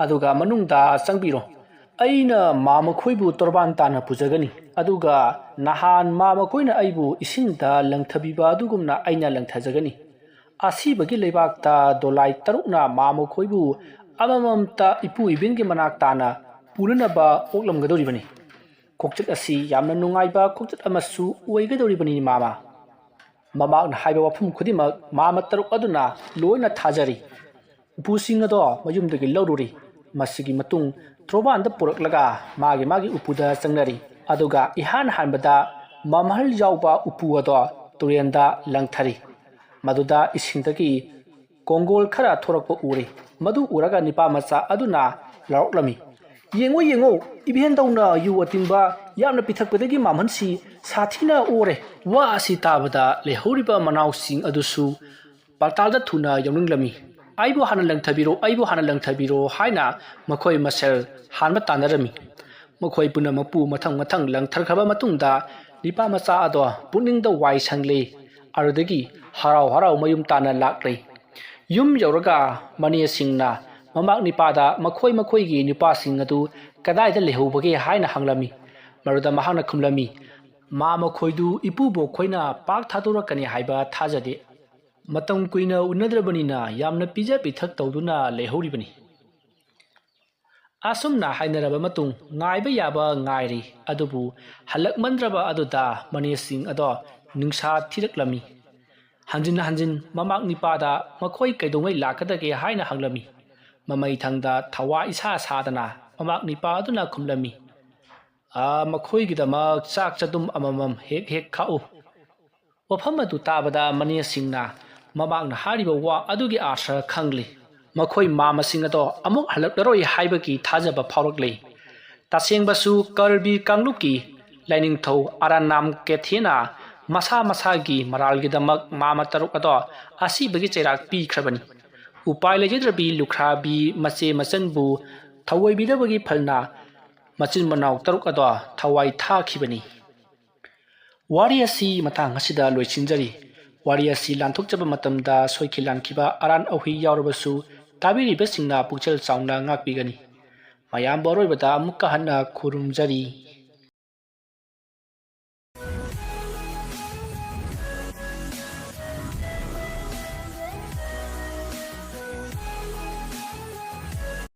ꯑꯗꯨꯒ ꯃꯅꯨꯡꯗ ꯆꯪꯕꯤꯔꯣ꯫ ꯑꯩꯅ ꯃꯥ ꯃꯈꯣꯏꯕꯨ ꯇꯣꯔꯕꯥꯟ ꯇꯥꯅ ꯄꯨꯖꯒꯅꯤ꯫ ꯑꯗꯨꯒ ꯅꯍꯥꯟ ꯃꯥ ꯃꯈꯣꯏꯅ ꯑꯩꯕꯨ ꯏꯁꯤꯡꯗ ꯂꯪꯊꯕꯤꯕ ꯑꯗꯨꯒꯨꯝꯅ ꯑꯩꯅ ꯂꯪꯊꯖꯒꯅꯤ꯫ ꯑꯁꯤꯕꯒꯤ ꯂꯩꯕꯥꯛꯇ ꯗꯣꯂꯥꯏ ꯇꯔꯨꯛꯅ ꯃꯥ ꯃꯈꯣꯏꯕꯨ ꯑꯃꯃꯝꯇ ꯏꯄꯨ ꯏꯕꯦꯟꯒꯤ ꯃꯅꯥꯛ ꯇꯥꯅ ꯄꯨꯅꯅꯕ ꯑꯣꯛꯂꯝꯒꯗꯧꯔꯤꯕꯅꯤ꯫ ꯈꯣꯡꯆꯠ ꯑꯁꯤ ꯌꯥꯝꯅ ꯅꯨꯡꯉꯥꯏꯕ ꯈꯣꯡꯆꯠ ꯑꯃꯁꯨ ꯑꯣꯏꯒꯗꯧꯔꯤꯕꯅꯤ, ꯃꯥꯃ꯫ ꯃꯃꯥꯛꯅ ꯍꯥꯏꯕ ꯋꯥꯐꯝ ꯈꯨꯗꯤꯡꯃꯛ ꯃꯥꯃ ꯇꯔꯨꯛ ꯑꯗꯨꯅ ꯂꯣꯏꯅ ꯊꯥꯖꯔꯤ꯫ ꯎꯄꯨꯁꯤꯡ ꯑꯗꯣ ꯃꯌꯨꯝꯗꯒꯤ ꯂꯧꯔꯨꯔꯤ꯫ ꯃꯁꯤꯒꯤ ꯃꯇꯨꯡ ꯇ꯭ꯔꯣꯕꯥꯟꯗ ꯄꯨꯔꯛꯂꯒ ꯃꯥꯒꯤ ꯃꯥꯒꯤ ꯎꯄꯨꯗ ꯆꯪꯅꯔꯤ꯫ ꯑꯗꯨꯒ ꯏꯍꯥꯟ ꯍꯥꯟꯕꯗ ꯃꯝꯍꯜ ꯌꯥꯎꯕ ꯎꯄꯨ ꯑꯗꯣ ꯇꯨꯔꯦꯟꯗ ꯂꯪꯊꯔꯤ꯫ ꯃꯗꯨꯗ ꯏꯁꯤꯡꯗꯒꯤ ꯀꯣꯡꯒꯣꯜ ꯈꯔ ꯊꯣꯔꯛꯄ ꯎꯔꯤ꯫ ꯃꯗꯨ ꯎꯔꯒ ꯅꯤꯄꯥ ꯃꯆꯥ ꯑꯗꯨꯅ ꯂꯥꯎꯔꯛꯂꯝꯃꯤ, "ꯌꯦꯡꯉꯣ, ꯌꯦꯡꯉꯣ, ꯏꯕꯦꯟꯗꯧꯅ ꯌꯨ ꯑꯇꯤꯡꯕ ꯌꯥꯝꯅ ꯄꯤꯊꯛꯄꯗꯒꯤ ꯃꯝꯍꯟꯁꯤ ꯁꯥꯊꯤꯅ ꯑꯣꯔꯦ!" ꯋꯥ ꯑꯁꯤ ꯇꯥꯕꯗ ꯂꯩꯍꯧꯔꯤꯕ ꯃꯅꯥꯎꯁꯤꯡ ꯑꯗꯨꯁꯨ ꯄꯥꯇꯥꯜꯗ ꯊꯨꯅ ꯌꯧꯅꯤꯡꯂꯝꯃꯤ꯫ "ꯑꯩꯕꯨ ꯍꯥꯟꯅ ꯂꯪꯊꯕꯤꯔꯣ, ꯑꯩꯕꯨ ꯍꯥꯟꯅ ꯂꯪꯊꯕꯤꯔꯣ" ꯍꯥꯏꯅ ꯃꯈꯣꯏ ꯃꯁꯦꯜ ꯍꯥꯟꯕ ꯇꯥꯟꯅꯔꯝꯃꯤ꯫ ꯃꯈꯣꯏ ꯄꯨꯝꯅꯃꯛꯄꯨ ꯃꯊꯪ ꯃꯊꯪ ꯂꯪꯊꯈ꯭ꯔꯕ ꯃꯇꯨꯡꯗ ꯅꯤꯄꯥ ꯃꯆꯥ ꯑꯗꯣ ꯄꯨꯛꯅꯤꯡꯗ ꯋꯥꯏ ꯁꯪꯂꯦ꯫ ꯑꯗꯨꯗꯒꯤ ꯍꯔꯥꯎ ꯍꯔꯥꯎ ꯃꯌꯨꯝ ꯇꯥꯅ ꯂꯥꯛꯂꯦ꯫ ꯌꯨꯝ ꯌꯧꯔꯒ ꯃꯅꯦꯁꯤꯡꯅ ꯃꯃꯥꯛ ꯅꯤꯄꯥꯗ ꯃꯈꯣꯏ ꯃꯈꯣꯏꯒꯤ ꯅꯨꯄꯥꯁꯤꯡ ꯑꯗꯨ ꯀꯗꯥꯏꯗ ꯂꯩꯍꯧꯕꯒꯦ ꯍꯥꯏꯅ ꯍꯪꯂꯝꯃꯤ꯫ ꯃꯗꯨꯗ ꯃꯍꯥꯛꯅ ꯈꯨꯝꯂꯝꯃꯤ, "ꯃꯥ ꯃꯈꯣꯏꯗꯨ ꯏꯄꯨꯕꯣꯛ ꯈꯣꯏꯅ ꯄꯥꯛ ꯊꯥꯗꯣꯔꯛꯀꯅꯤ ꯍꯥꯏꯕ ꯊꯥꯖꯗꯦ꯫ ꯃꯇꯝ ꯀꯨꯏꯅ ꯎꯅꯗ꯭ꯔꯕꯅꯤꯅ ꯌꯥꯝꯅ ꯄꯤꯖ ꯄꯤꯊꯛ ꯇꯧꯗꯨꯅ ꯂꯩꯍꯧꯔꯤꯕꯅꯤ"꯫ ꯑꯁꯨꯝꯅ ꯍꯥꯏꯅꯔꯕ ꯃꯇꯨꯡ ꯉꯥꯏꯕ ꯌꯥꯕ ꯉꯥꯏꯔꯤ, ꯑꯗꯨꯕꯨ ꯍꯜꯂꯛꯃꯟꯗ꯭ꯔꯕ ꯑꯗꯨꯗ ꯃꯅꯦꯁꯤꯡ ꯑꯗꯣ ꯅꯨꯡꯁꯥ ꯊꯤꯔꯛꯂꯝꯃꯤ꯫ ꯍꯟꯖꯤꯟ ꯍꯟꯖꯤꯟ ꯃꯃꯥꯛ ꯅꯤꯄꯥꯗ ꯃꯈꯣꯏ ꯀꯩꯗꯧꯉꯩ ꯂꯥꯛꯀꯗꯒꯦ ꯍꯥꯏꯅ ꯍꯪꯂꯝꯃꯤ꯫ ꯃꯃꯩ ꯊꯪꯗ ꯊꯋꯥ ꯏꯁꯥ ꯁꯥꯗꯅ ꯃꯃꯥꯛ ꯅꯤꯄꯥ ꯑꯗꯨꯅ ꯈꯨꯝꯂꯝꯃꯤ, "ꯑꯥ, ꯃꯈꯣꯏꯒꯤꯗꯃꯛ ꯆꯥꯛ ꯆꯗꯨꯝ ꯑꯃꯃꯝ ꯍꯦꯛ ꯍꯦꯛ ꯈꯥꯛꯎ"꯫ ꯋꯥꯐꯝ ꯑꯗꯨ ꯇꯥꯕꯗ ꯃꯅꯦꯁꯤꯡꯅ ꯃꯃꯥꯛꯅ ꯍꯥꯏꯔꯤꯕ ꯋꯥ ꯑꯗꯨꯒꯤ ꯑꯥꯔꯊ ꯈꯪꯂꯤ꯫ ꯃꯈꯣꯏ ꯃꯥꯃꯁꯤꯡ ꯑꯗꯣ ꯑꯃꯨꯛ ꯍꯜꯂꯛꯂꯔꯣꯏ ꯍꯥꯏꯕꯒꯤ ꯊꯥꯖꯕ ꯐꯥꯎꯔꯛꯂꯤ꯫ ꯇꯁꯦꯡꯕꯁꯨ ꯀꯔꯕꯤ ꯀꯥꯡꯂꯨꯞꯀꯤ ꯂꯥꯏꯅꯤꯡꯊꯧ ꯑꯔꯥꯅꯥꯝ ꯀꯦꯊꯦꯅ ꯃꯁꯥ ꯃꯁꯥꯒꯤ ꯃꯔꯥꯜꯒꯤꯗꯃꯛ ꯃꯥꯃ ꯇꯔꯨꯛ ꯑꯗꯣ ꯑꯁꯤꯕꯒꯤ ꯆꯩꯔꯥꯛ ꯄꯤꯈ꯭ꯔꯕꯅꯤ꯫ ꯎꯄꯥꯏ ꯂꯩꯖꯗ꯭ꯔꯕꯤ ꯂꯨꯈ꯭ꯔꯥꯕꯤ ꯃꯆꯦ ꯃꯆꯟꯕꯨ ꯊꯧꯑꯣꯏꯕꯤꯗꯕꯒꯤ ꯐꯜꯅ ꯃꯆꯤꯟ ꯃꯅꯥꯎ ꯇꯔꯨꯛ ꯑꯗꯣ ꯊꯋꯥꯏ ꯊꯥꯈꯤꯕꯅꯤ꯫ ꯋꯥꯔꯤ ꯑꯁꯤ ꯃꯇꯥꯡ ꯑꯁꯤꯗ ꯂꯣꯏꯁꯤꯟꯖꯔꯤ꯫ ꯋꯥꯔꯤ ꯑꯁꯤ ꯂꯥꯟꯊꯣꯛꯆꯕ ꯃꯇꯝꯗ ꯁꯣꯏꯈꯤ ꯂꯥꯟꯈꯤꯕ ꯑꯔꯥꯟ ꯑꯍꯨꯏ ꯌꯥꯎꯔꯕꯁꯨ ꯇꯥꯕꯤꯔꯤꯕꯁꯤꯡꯅ ꯄꯨꯛꯆꯦꯜ ꯆꯥꯎꯅ ꯉꯥꯛꯄꯤꯒꯅꯤ꯫ ꯃꯌꯥꯝꯕꯨ ꯑꯔꯣꯏꯕꯗ ꯑꯃꯨꯛꯀ ꯍꯟꯅ ꯈꯨꯔꯨꯝꯖꯔꯤ꯫